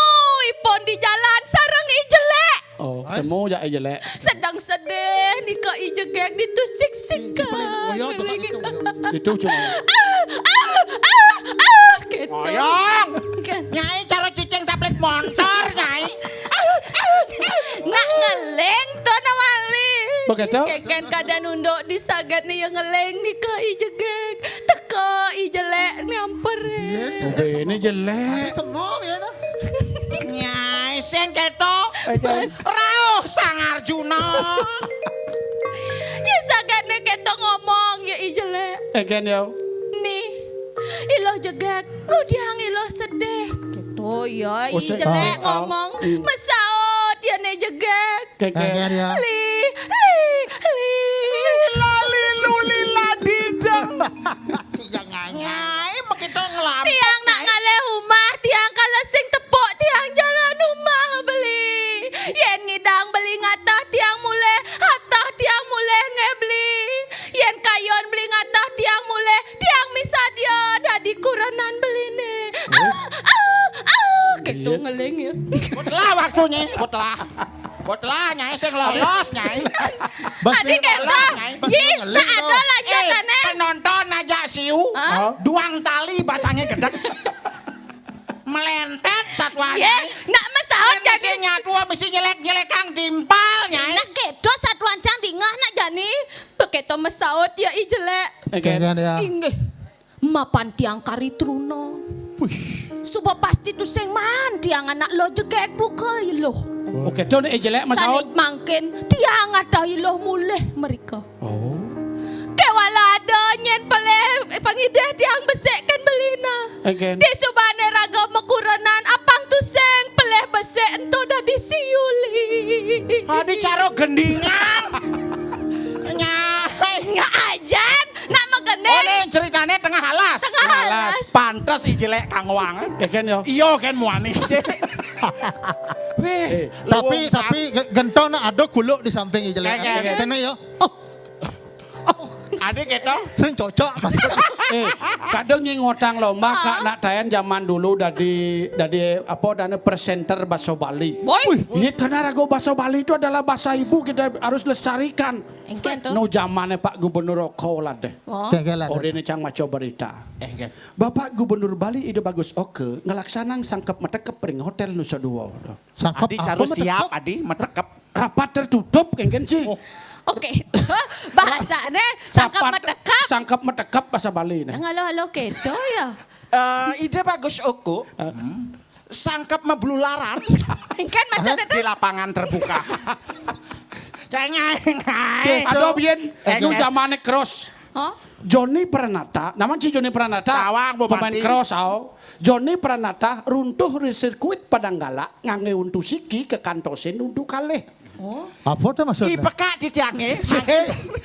ipun di jalan sareng I Jelék. Oh, temu jak I Jelék. Sedang sedih nika I Jegég ditusik-sik. Itu cuma. Ah, ah, ah, ah, gitu. Ngoyong. Nyai cara cicing tablet montor, Nyai. Nak ngeling to nawang li. Begitu. Kénkén kadén unduk di saget né ya ngeling nika I Jegég. Teka I Jelék nyamperin. Ini Jelék. Tengok ya. Nyai sing kéto. Rauh Sang Arjuna. Ya saget né kéto ngomong ya I Jelék. Egen ya. Nih, Iluh Jegég, ngudiang Iluh sedih. Kéto ya I Jelék ngomong. Mesaut ya né Jegég. Kéngkén. Li, li, li. Lali luli ladideng. Nyai, makita ngelampok, tiang nak ngalih umah, tiang kala sing tepuk, tiang jalan umah beli. Yén ngidang beli ngatah, tiang mulih atah, tiang mulih nggih beli. Yén kayun beli ngatah, tiang mulih, tiang misadia dadi kurenan beliné. Ah, ah, ah, kéto ngeling ya. Betelah waktunya, betelah. Betelah, Nyai sing lolos, Nyai. Adi kéto. Yih, tak ada lanjutané. Eh, penonton aja siu. Hah? Duang tali basangnya gedeg. Melentet satuan. Yé, nak mesaut. Misi nyatu, misi nyelek-nyelekang timpal, Nyai. Nak kéto satuan cang dingeh nak jani. Bekéto mesaut ya I Jelék. Inggih. Mapan tiang kari truna. Suba pasti tusing maan tiang anak Luh Jegég buka Iluh. Oh, kéto né I Jelék mesaut. Sané mangkin tiang atah Iluh mulih mrika. Oh. Kéwala ada nyén pelih pangidih tiang besik kén beliné. Di subané raga makurenan apang tusing pelih besik ento dadi siu li. Adi cara gendingan. Nyai. Nya ajan. Nak magending. Oh, né ceritané tengah alas. Tengah alas. Pantes I Jelék kang wang. Ya kan, yo? Iya kan, muani sih. Wih, tapi, tapi ge-, gentong nak ada kuluk di samping I Jelék. Kéné ya. Oh. Oh. Ade keto. Sing cocok maksudnya. Eh, kadang nying ngotang lomba, Kak, nak tayan zaman dulu dadi, dadi apa, dana presenter baso Bali. Woi. Wih, iya, karena ragu bahasa Bali itu adalah bahasa ibu, kita harus lestarikan. Engken tuh. No zamannya Pak Gubernur Oko lah deh. Oh. Kengkelan. Ode ne cang maco berita. Eh, engken. Bapak Gubernur Bali Ida Bagus Oke ngelaksanang sangkep metekep ring Hotel Nusa Dua. Sangkep Adi apa caru siap, metekep? Adi metekep. Rapat tertutup, kengken sih. Oh. Oke. Bahasane sangkep Rapat metekep. Sangkep metekep bahasa Bali nih. Yang halo-halo kedo ya. Eh, Ida Bagus Oke. Sangkep meblularan. Kan macam itu. Di lapangan terbuka. Cengeng. Aduh, biyen, eh, itu kan. Zamane Cross. Oh? Joni Pranata, nama si Joni Pranata? Tawang, pemain Bupati. Cross, au. Joni Pranata runtuh di sirkuit Padanggala ngangge untu siki kekantosin untu kalih. Oh. Apa tuh maksudnya? Ipekak di tiange.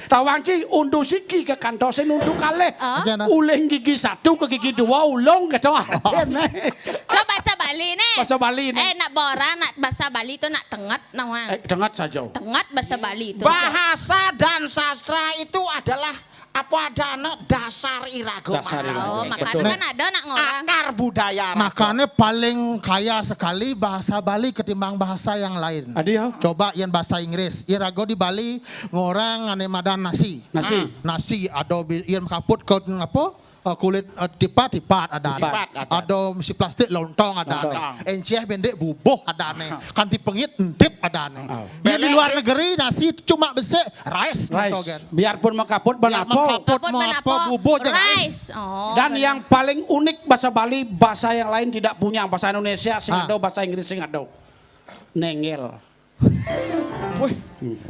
Tawang ci untu siki kekantosin untu kalih. Ah? Gimana? Uling gigi satu ke gigi dua ulung gitu artinya. Coba bahasa Bali nih. Bahasa Bali nih. Eh, nak borang, nak bahasa Bali tuh nak tenget, nawang. Eh, tenget saja. Tenget bahasa Bali itu. Bahasa dan sastra itu adalah apa adana dasar irago. Dasar irago. Oh, makanya betul. Kan ada nak ngorang. Akar budaya rago. Makanya paling kaya sekali bahasa Bali ketimbang bahasa yang lain. Adi, ya? Coba yang bahasa Inggris. Irago di Bali ngorang ane madan nasi. Nasi. Hmm. Nasi ada bi-, yang kaput ke apa? Eh, kulit, eh, tipat, tipat ada. Tipat ada. Ada si plastik lontong ada. Lontong. Enceh bendek bubuh ada nih. Kanti pengit entip ada nih. Oh. Dia di luar negeri nasi cuma besek rice. Rice. Biarpun mengkaput, biar mengkaput, mau apa, bubuh aja rice. Rice. Oh. Dan yang paling unik bahasa Bali, bahasa yang lain tidak punya. Bahasa Indonesia sing ada, bahasa Inggris sing ada. Nengel. Wih,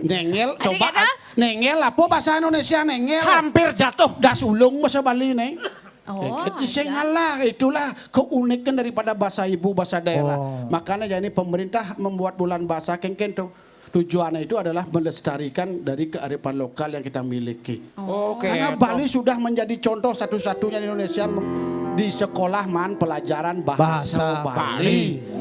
nengel, coba. Nengel apa bahasa Indonesia nengel? Hampir jatuh. Das ulung bahasa Bali nih. Oh, itu sing ngalah, itulah keunikan daripada bahasa ibu, bahasa daerah. Oh. Makanya jadi pemerintah membuat bulan bahasa kengken tuh. Tujuannya itu adalah melestarikan dari kearifan lokal yang kita miliki. Oke. Karena Bali sudah menjadi contoh satu-satunya di Indonesia di sekolah man pelajaran bahasa Bali.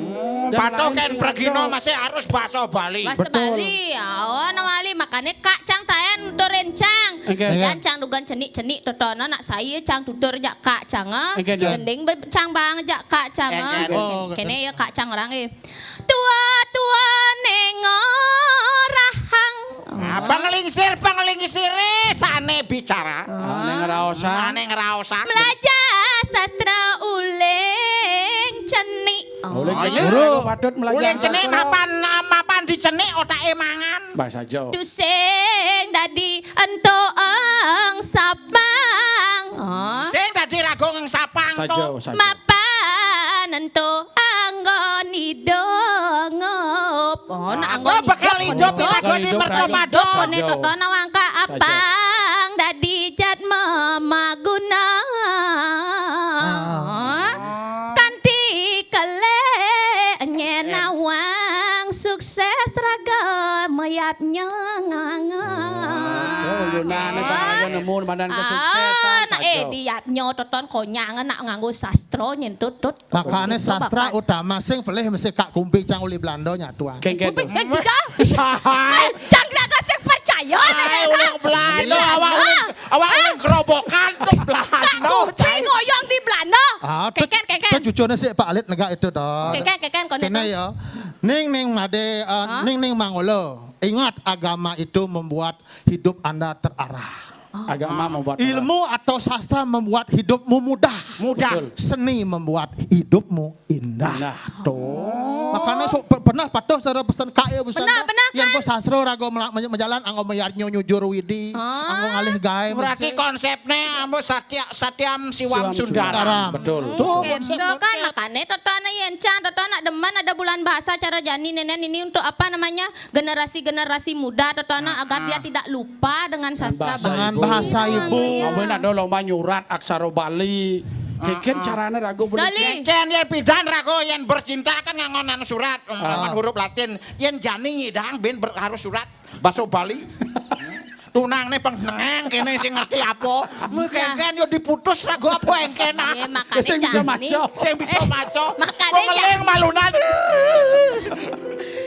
Patoken pregino masih harus bahasa Bali. Bahasa Bali. Ya, oh, nawali makane Kak Cang tayan turin Cang. Dan Cang dugan cenik-cenik totono nak saya Cang tutur jak Kak Cang. Gending Cang bang jak Kak Cang. Kene ya Kak Cang orang eh. Tua-tua nengorahang. Apa nglingsir, apa nglingsire sane bicara. Ane ngraosan. Ane ngraosan. Melajah sastra uling cenik. Uling cenik, patut melajah. Uling cenik mapan, mapan dicenik otake mangan. Bahasa Jawa. Tusing dadi entoeng sapang. Sing dadi ragung sapang to. Mapan ento anggon idongop. Oh, nak anggon bakal idup, idup, idup, merta idup, pado. Kone toto nawangka apang dadi jat memaguna. Kanti kele nyenawang sukses raga mayatnya nganga. Oh, Yunani bahaya nemu madan kesuksesan. Nak eh diatnya toton konyang nak nganggo sastra nyentut tut. Makane sastra utama sing pelih mesti Kak Kumpi Cang uli Belanda nyatuang. Kengken. Kumpi kan juga. Cang nak sing percaya. Ai, ulang Belanda, awak ulang, awak ulang kerobokan tuh Belanda. Kak Kumpi ngoyong di Belanda. Kengken, kengken. Kan cucune sik Pak Alit negak itu toh. Kengken, kengken, kone. Kene ya. Ning ning made, eh, ning ning mangolo. Ingat, agama itu membuat hidup Anda terarah. Agama membuat ilmu atau sastra membuat hidupmu mudah. Mudah. Betul. Seni membuat hidupmu indah. Indah. Tuh. Makanya sok pe-, pernah patuh cara pesan Kak ya pesan. Pernah, pernah, yang Kak. Bos sastra rago mela-, menye-, menjalan anggo mayar nyu-, nyujur widi, anggo ngalih gae. Berarti mesti konsepnya ambo satya, satyam siwam sundaram. Sundaram. Betul. Tuh, konsep, kan konsep. Makanya toto anak yencang, toto anak demen ada bulan bahasa cara jani nenen ini untuk apa namanya? Generasi-generasi muda, totono, agar dia tidak lupa dengan sastra Bali. Dengan bahasa ibu. Amun ada lomba nyurat aksara Bali. Keken carane rago boleh. Keken yen pidan rago yen bercinta kan ngangon anu surat, ngangon huruf Latin. Yen jani ngidang ben ber-, harus surat basa Bali. Tunangne pengnengeng kene sing ngerti apa. Keken yo diputus rago apa engken. Iya, makanya sing bisa maca. Sing bisa maca. Makanya ngeling malunan.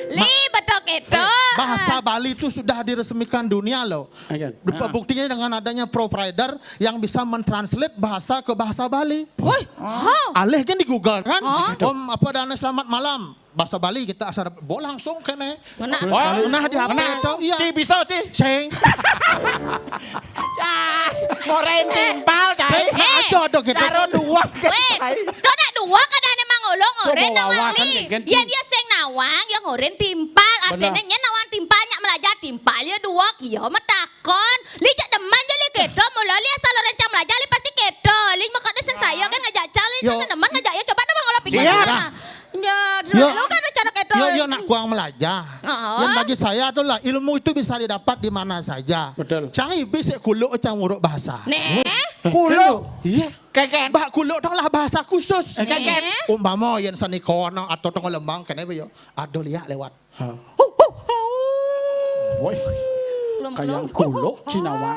Li, betul Gitu. Bahasa Bali itu sudah diresmikan dunia loh. Buktinya dengan adanya provider yang bisa mentranslate bahasa ke bahasa Bali. Woi, alih kan di Google kan? Om apa dana selamat malam. Bahasa Bali kita asal bo langsung kene. Ngena. Wah, ngena di H P itu. Iya. Ci bisa, Ci. Sing. Cai, ngoren timpal, cai. Sing, aja ada gitu. Karo dua. Weh, to nak dua kan ane mangolo ngoren nawang li. Yen ya sing nawang ya ngoren timpal. Artine nyen nawang timpal nyak melajah timpal ya dua ya metakon. Li cek demen je li kedo mula li asal orang cang melajah li pasti kedo. Li mekane sing saya kan ngajak cang li sing demen ngajak ya coba nawang ngolah pikir. Siap. Ya, lu kan rencana kedo. Yo, yo nak kuang melajah. Yang bagi saya itulah ilmu itu bisa didapat di mana saja. Betul. Cang ibi sik kuluk cang uruk bahasa. Nih. Kuluk. Iya. Keken. Bah kuluk tong lah bahasa khusus. Keken. Umpama yen seni kono atau tong lembang kene yo. Ado liak lewat. Woi. Kayang kuluk cinawang.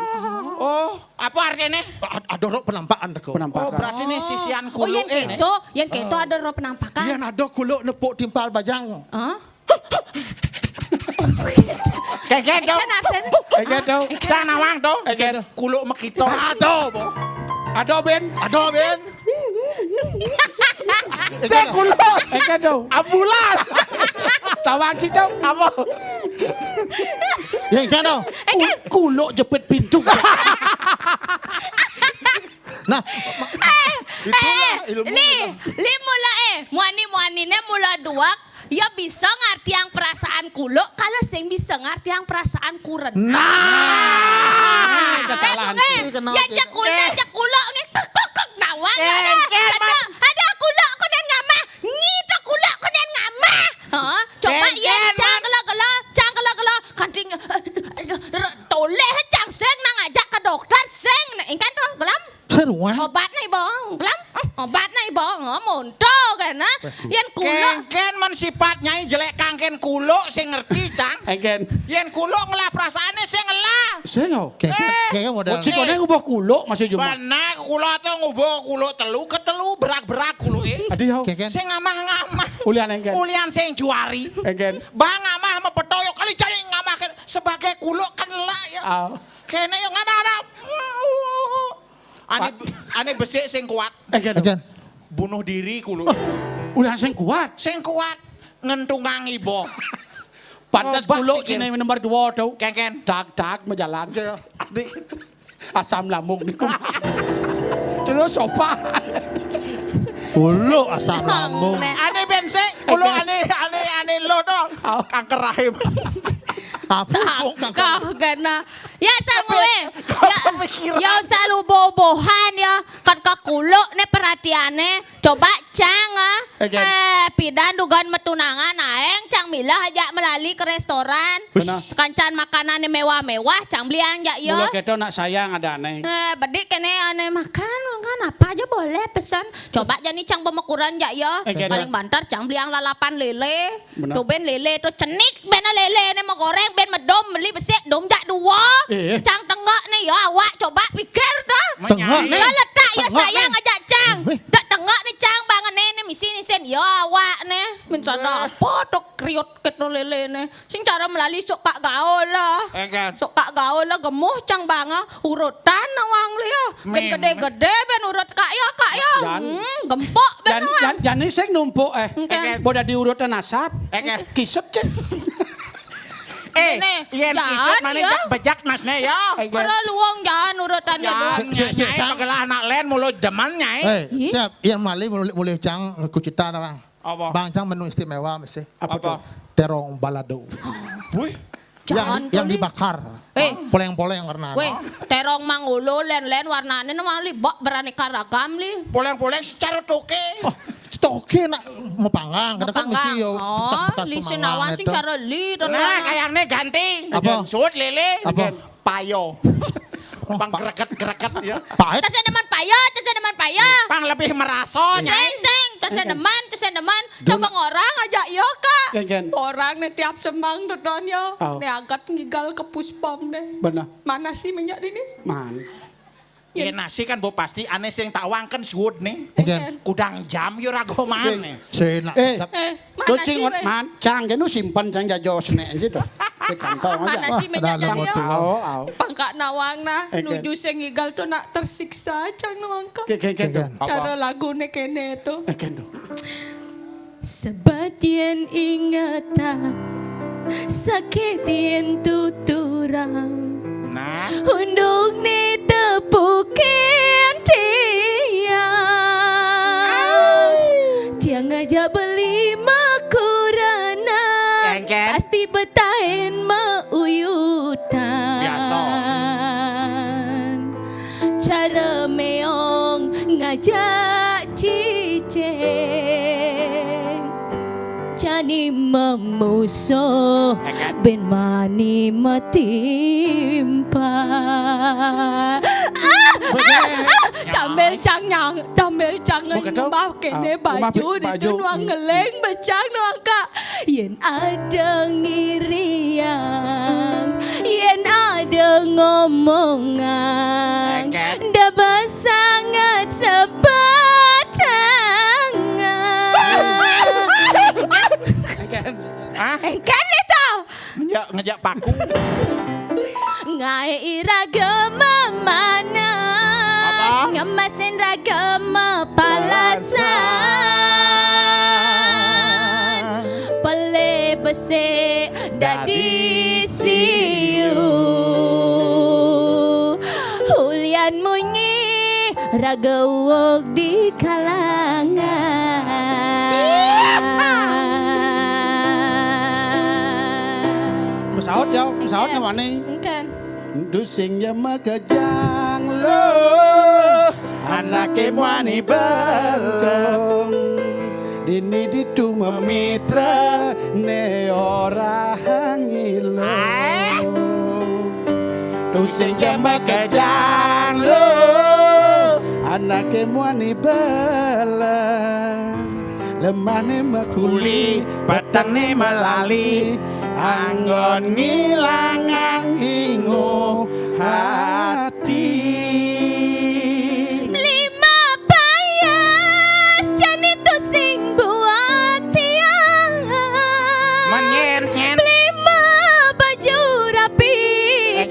Oh, apa artinya? Ada rok penampakan teko. Penampakan. Oh, berarti ini sisian kuluk. Oh, yang keto, yang keto ada rok penampakan. Yang ada kuluk nepuk timpal bajang. Hah? Keket dong. Keket dong. Cang nawang dong. Keket. Kuluk mekito. Ada, bo. Ada, Ben. Ada, Ben. Saya kuluk. Keket dong. Ambulan. Tawang cik dong. Apa? Ya, kan dong. Kuluk jepit pintu. Nah, eh, eh, li, li mula eh, muani muani ne mula duak. Ya bisa ngartiang perasaan kuluk kalau sing bisa ngartiang perasaan kuren. Nah, kesalahan sih. Ya cek kuluk, cek kuluk nge kek kek kek nawang ya. Ada, ada kuluk kunen ngamah, ngita kuluk kunen ngamah. Hah? Coba ya cang kelo kelo, cang kelo kelo, kanting toleh cang sing nang ajak ke dokter sing, ingkan tuh kelam. Seruan. Obatne ibong. Lam, obatne ibong, monto kan. Yen kuluk. Kengken men sifat nyai jelek kangken kuluk sing ngerti, Cang. Kengken. Yen kuluk ngelah perasaane sing ngelah. Sing oh. Kengken modal. Cik kone ngubuh kuluk masih jumah. Benar, kuluk tuh ngubuh kuluk telu ke telu berak-berak kuluk eh. Adi yo. Kengken. Sing ngamah-ngamah. Ulian engken. Ulian sing juari. Engken. Bang ngamah mepetoyo kali jadi ngamah sebagai kuluk kenela ya. Kene yo ngamah-ngamah. Ane ane besik sing kuat. Egen. Bunuh diri kulo. Udah sing kuat. Sing kuat ngentungang ibo. Pantes kulo cine nomor dua tuh. Keken. Dag dag mejalan. Asam lambung niku. Terus apa? Kulo asam lambung. Ane ben sik, kulo ane ane ane lo to. Kanker rahim. Apa kanker? Kah kena. Ya asal mulai. Ya, ya usah luboh-bohan ya. Kan kekuluk nih perhatiannya. Coba cang ah. Eh, pidan dugan metunangan aeng cang milah aja melali ke restoran. Kancan makanan mewah-mewah cang beliang jak ya. Mula keto nak sayang ada aneh. Eh, bedik kene aneh makan, makan apa aja boleh pesan. Coba jani cang pemekuran jak ya. Paling banter cang beliang lalapan lele. Tuh ben lele tuh cenik ben lele ne mau goreng ben medom beli besik dom jak dua. Cang tengok ne ya awak coba pikir dah. Tengok ne. Ya letak ya sayang aja cang. Tak tengok ne cang bangen ne ne misi ni sen ya awak ne. Min sana apa tok kriot ket no lele ne. Sing cara melali sok kak gaul lah. Sok kak gaul lah gemuh cang banga. Urutan nawang liya. Ben gede-gede ben urut kak ya kak ya. Hmm, gempok ben nawang. Jani sing numpuk eh. Boda diurutan asap. Kisut cek. Eh, yen kisut mana bejak nasne ya. Para luwung jangan urutan ya. Nyai pagelah anak len mulut demen nyai. Eh, siap. Yen mali mulih mulih cang kucita nawang. Apa? Bang cang menu istimewa mesti. Apa tuh? Terong balado. Wih. Yang, yang dibakar. Eh. Poleng-poleng karena. Weh, terong mangolo len-len warnane no mali bak beraneka ragam li. Poleng-poleng secara toke. Oh, toke nak mau panggang, kadang kan mesti yo bekas-bekas li sing nawang sing cara li to. Nah, kayaknya ganti. Apa? Sud lele. Apa? Payo. Pang gereket-gereket ya. Payo. Tesen demen payo, tesen demen payo. Pang lebih merasa nyai. Sing sing, tesen demen, tesen demen. Coba ngorang aja iya kak. Orang nih tiap semang teton ya. Nih angkat ngigal ke puspom deh. Benar. Mana sih minyak dini? Man. Ya nasi kan bo pasti aneh sing tak wangken suud nih. Kudang jam yo rago mana. Eh, Tuh, cing, man, cang, kenu simpen, cang, jajo senek gitu. Di kantong aja. Mana sih meja jaya? Au, au. Pangka nawang nah, nuju sing igal tuh nak tersiksa, cang nawang ka. Ke, ke, ke, tuh. Cara lagune kene tuh. Eh, kene tuh. Sebab yén ingetang, sakit yén tuturang. Nah. Unduk ni tepukin tiang. Tiang ngajak beli makurana. Engken. Pasti betain mauyutan. Biasa. Cara meong ngajak cicing. Jani memusuh ben mani metimpa. Ah, ah, ah, sambil cang nyang, sambil cang nyembah kene baju ditu nuang ngeleng becang nuang ka. Yén ada ngiriang, yén ada ngomongan, da basanget sebatangan. Engken. Hah? Engken itu. Ngejak, ngejak paku. Ngaé iraga mamanas, ngemasin raga mapalasan. Pelih besik dadi siu. Ulian munyi raga uug di kalangan. Besaut ya, besaut nyawane. Engken. Dusing ya makejang lo, anake muani belkong. Dini ditu mamitra ne ora ngilo. Dusing ya makejang lo, anake muani belkong. Lemahne makuli, petengné malali, anggon ngilangang inguh ati. Lima payas jani tusing buat tiang. Lima baju rapi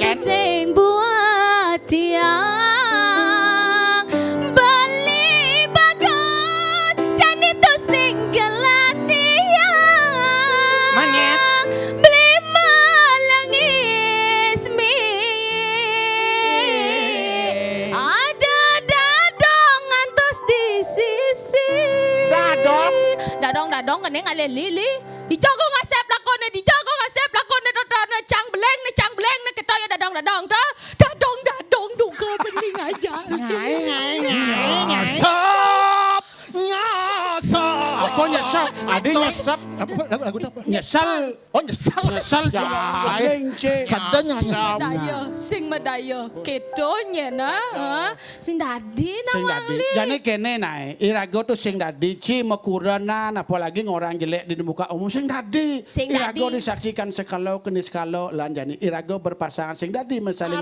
tusing buat tiang. Beli bagus jani tusing gelah tiang. Beli malengis mi. Ada dadong ngantos di sisi. Dadong? Dadong-dadong kene ngalih lili. Dijaga ngasep lakone, dijaga ngasep lakone, dadong ne cang beleng ne, cang beleng ne, kita ya dadong-dadong to. Dadong-dadong duga bening aja. Ngaé, ngaé, ngaé, ngaé. Nyesep. Nyesep. Apa nyesep? Ada nyesep. Apa lagu, lagu apa? Nyesel. Oh, nyesel. Nyesel. Kadang nyesep. Sing medaya. Sing medaya. Keto nyena, ha? Sing dadi nawang li. Jane kene nae, iraga to sing dadi, ci makurenan, apalagi ngorang jelek di muka umum, sing dadi. Sing dadi. Iraga disaksikan sekala keni sekala lan jani iraga berpasangan sing dadi men-, saling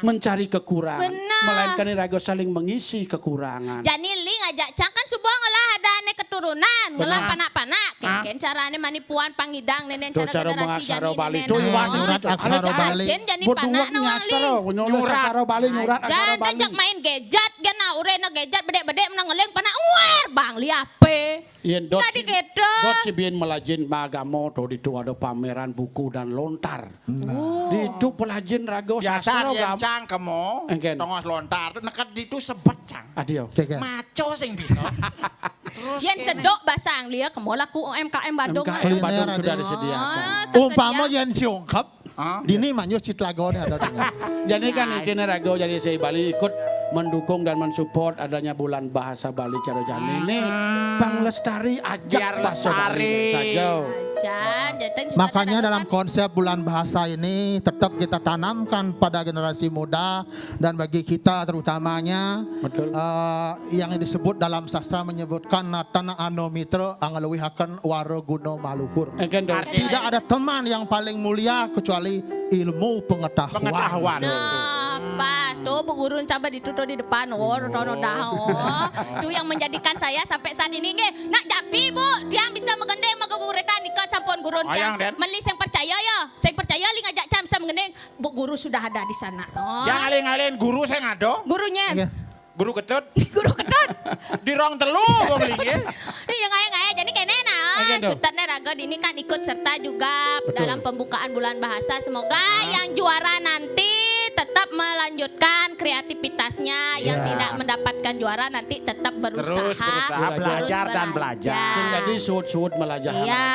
mencari kekurangan. Benar. Melainkan iraga saling mengisi kekurangan. Jani li ngajak cang kan suba ngelah adane keturunan, ngelah panak-panak. Ken, ken carane mani puan pangidang nenen cara generasi jani nenen. Nyurat aksara Bali. Jani panak nawang li. Nyurat aksara Bali, nyurat aksara Bali. Jan, jan main gadget, gen nah urena gadget bedek-bedek menang ngeling panak nguer bang li ape. Yen dot dadi si, keto. Dot si biyen melajin magama to ditu ada pameran buku dan lontar. Nah. Oh. Ditu pelajin raga sastra yen gam-, cang kemo, engken. Tongos lontar, neked ditu sebet cang. Adio. Maco sing bisa. Terus yen sedok basa Anglia kemo laku U M K M Badung. U M K M Badung sudah disediakan. Ah, tersedia. Umpama yen siungkep, dini manyus citlagone ada dini. Jadi kan intine raga jadi si Bali ikut mendukung dan mensupport adanya Bulan Bahasa Bali cara jani ini. Pang lestari ajak biar bahasa Bali lestari. Saja. Makanya dalam konsep Bulan Bahasa ini tetap kita tanamkan pada generasi muda dan bagi kita terutamanya, betul, eh, yang disebut dalam sastra menyebutkan natan anomitra angluwihaken wara guna maluhur. Engken, dong. Tidak ada teman yang paling mulia kecuali ilmu pengetahuan. Pengetahuan. Nah, pas. Tuh, Bu Guru, coba ditutup di depan. Oh, rono dah. Oh. Itu yang menjadikan saya sampai saat ini nggih. Nak Jati, Bu, tiang bisa magending mageguritan nika sampun gurun tiang. Ayang, Den. Meli sing percaya ya. Sing percaya li ngajak cam bisa magending. Bu Guru sudah ada di sana. Oh. Yang alih-alih guru saya ngado. Gurunya. Iya. Guru Ketut. Guru Ketut. Di rong telu wong linggih. Iya, ngaya-ngaya. Jadi kene nah. Oke, tuh. Cutet nih raga dini kan ikut serta juga dalam pembukaan bulan bahasa. Semoga yang juara nanti tetap melanjutkan kreativitasnya, yang tidak mendapatkan juara nanti tetap berusaha. Terus berusaha. Terus belajar dan belajar. Sing dadi suwut-suwut melajah. Iya,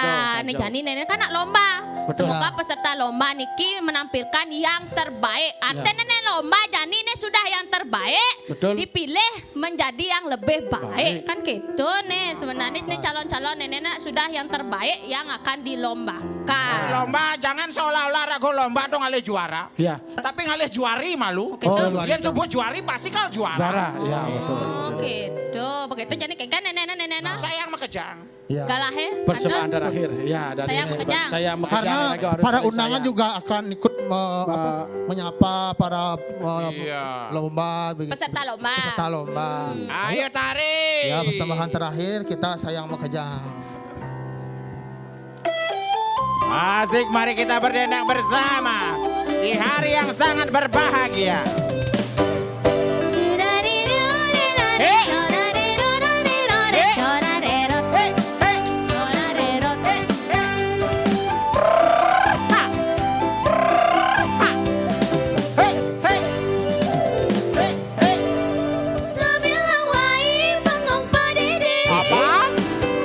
nih jani nenek kan nak lomba. Betul. Semoga peserta lomba niki menampilkan yang terbaik. Artinya nenek lomba jani ini sudah yang terbaik. Betul. Dipilih menjadi yang lebih baik. Baik. Kan gitu nih sebenarnya nih calon-calon nenek nak sudah yang terbaik yang akan dilombakan. Lomba jangan seolah-olah ragu lomba tuh ngalih juara. Iya. Tapi ngalih juari malu. Oke, tuh. Yang sebut juari pasti kal juara. Juara, ya betul. Oh, gitu. Begitu jadi kan nenek nenek. Saya yang makejang. Ya. Galah ya. Persembahan terakhir. Ya, dari saya makejang. Saya makejang. Karena para undangan juga akan ikut me- apa, menyapa para eh, lomba begitu. Peserta lomba. Peserta lomba. Hmm. Ayo tarik. Ya, persembahan terakhir kita sayang makejang. Asik, mari kita berdendang bersama di hari yang sangat berbahagia. Hei. Hei. Hei. Hei. Hei. Hei. Hei. Hei. Sambilang wai bengong padidi. Apa?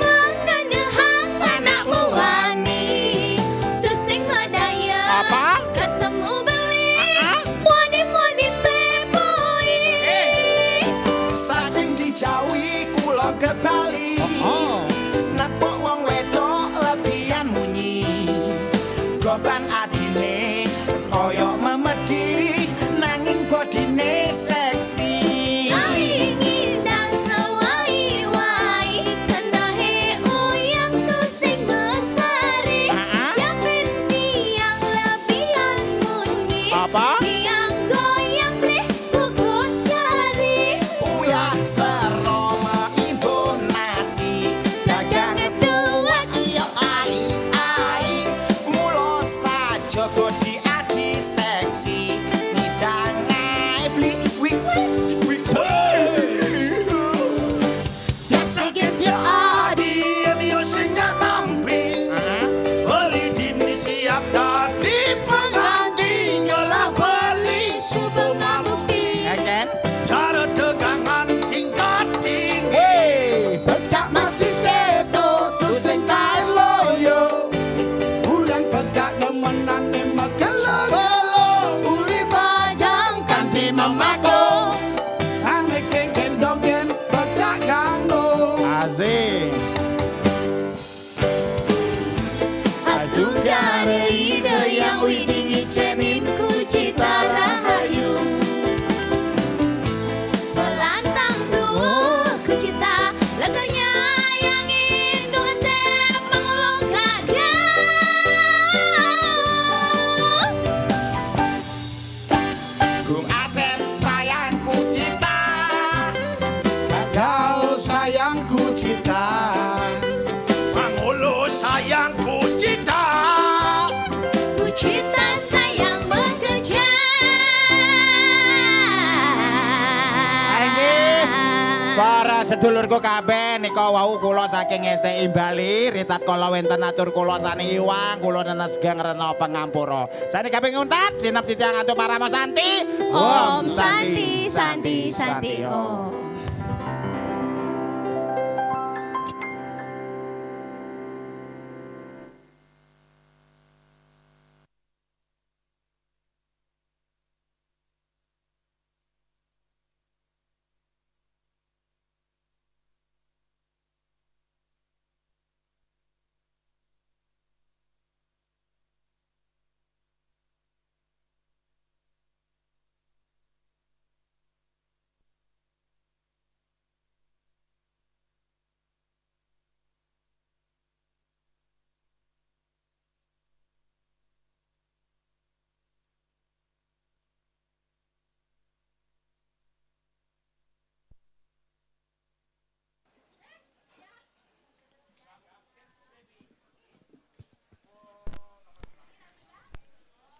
Mangkana hang anak muani. Tusing madaya. Apa? Ketemu beli. Ah, ah. Muani-muani pepoi. Eh. Saking di Jawi kula ke Bali. Oh, oh. Nepuk wong wedok lebihan munyi. Goban adine koyok memedi, nanging bodine seksi. Kali ngindang sewai-wai, kenahe uyang tusing mesari. Ah, ah. Yapin tiang lebihan munyi. Apa? Tiang goyang plih kuku jari. Uyah sero maimbun nasi. Dadang ketuak. Iya, ai, ai. Mula saja bodi adi seksi. Ngidang ae bli. Wik, wik, wik, wik. Sigit ya adi. Yen yo sing nampi. Aha. Beli dini siap dadi pengantin. Nyolah beli subuh mabukti. Ya, Cen. Cara dagangan tingkat tinggi. Hei. Pecak masih keto, tusing kain loyo. Bulan pecak nemenane megelo-gelo. Uli bajang kanthi memako. Ane kengken dogen pecak kanggo. Asik. Astungkara Ida Hyang Widhi ngicenin kucita rahayu. Selantang tuwuh kucita, lekar nyayangin Gung Asep mangulung kagau. Gung Asep sayang kucita. Kagau sayang kucita. Pangulu sayang kucita. Kucita sayang bekerja. Inggih, para sedulurku kabeh nika wau kula saking S T I Bali, ritatkala wenten atur kula sane iwang, kula nenes geng rena pangampura. Sane kaping untat, sinep titiang antuk parama santi. Om Santi, Santi, Santi, Om.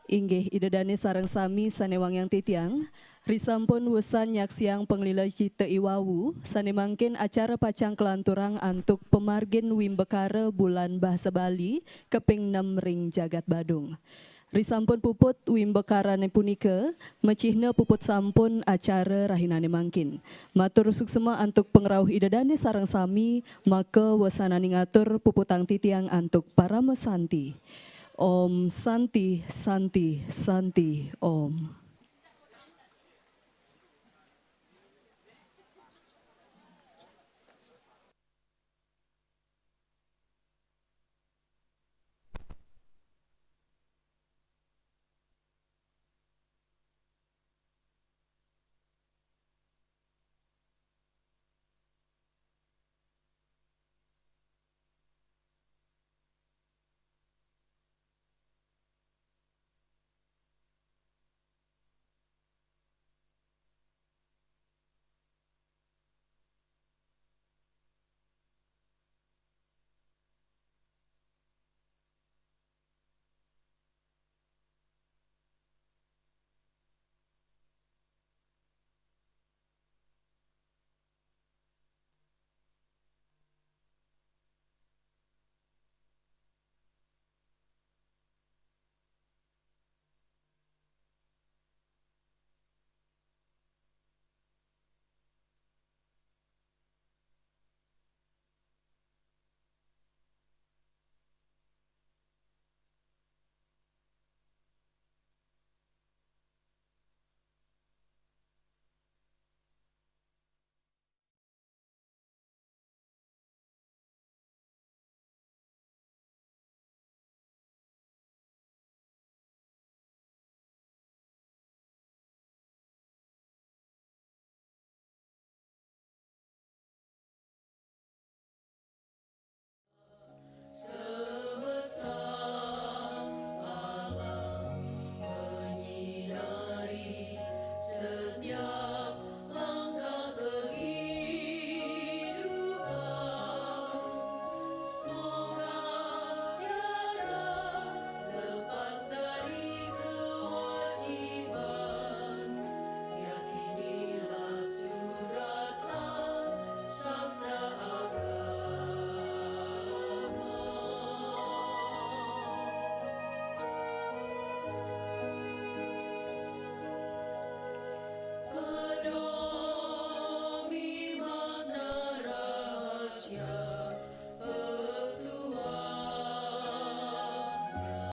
Inggih Ida Dane sareng sami sane wangiang titiang, risampun wusan nyaksiang panglila cita iwawu, sane mangkin acara pacang kalanturang antuk pamargin wimbakara Bulan Bahasa Bali kaping enam ring jagat Badung. Risampun puput wimbakarane punika, macihna puput sampun acara rahinane mangkin. Matur suksma antuk pangrauh Ida Dane sareng sami, maka wasananing atur puputang titiang antuk parama santi. Om Santi, Santi, Santi, Om.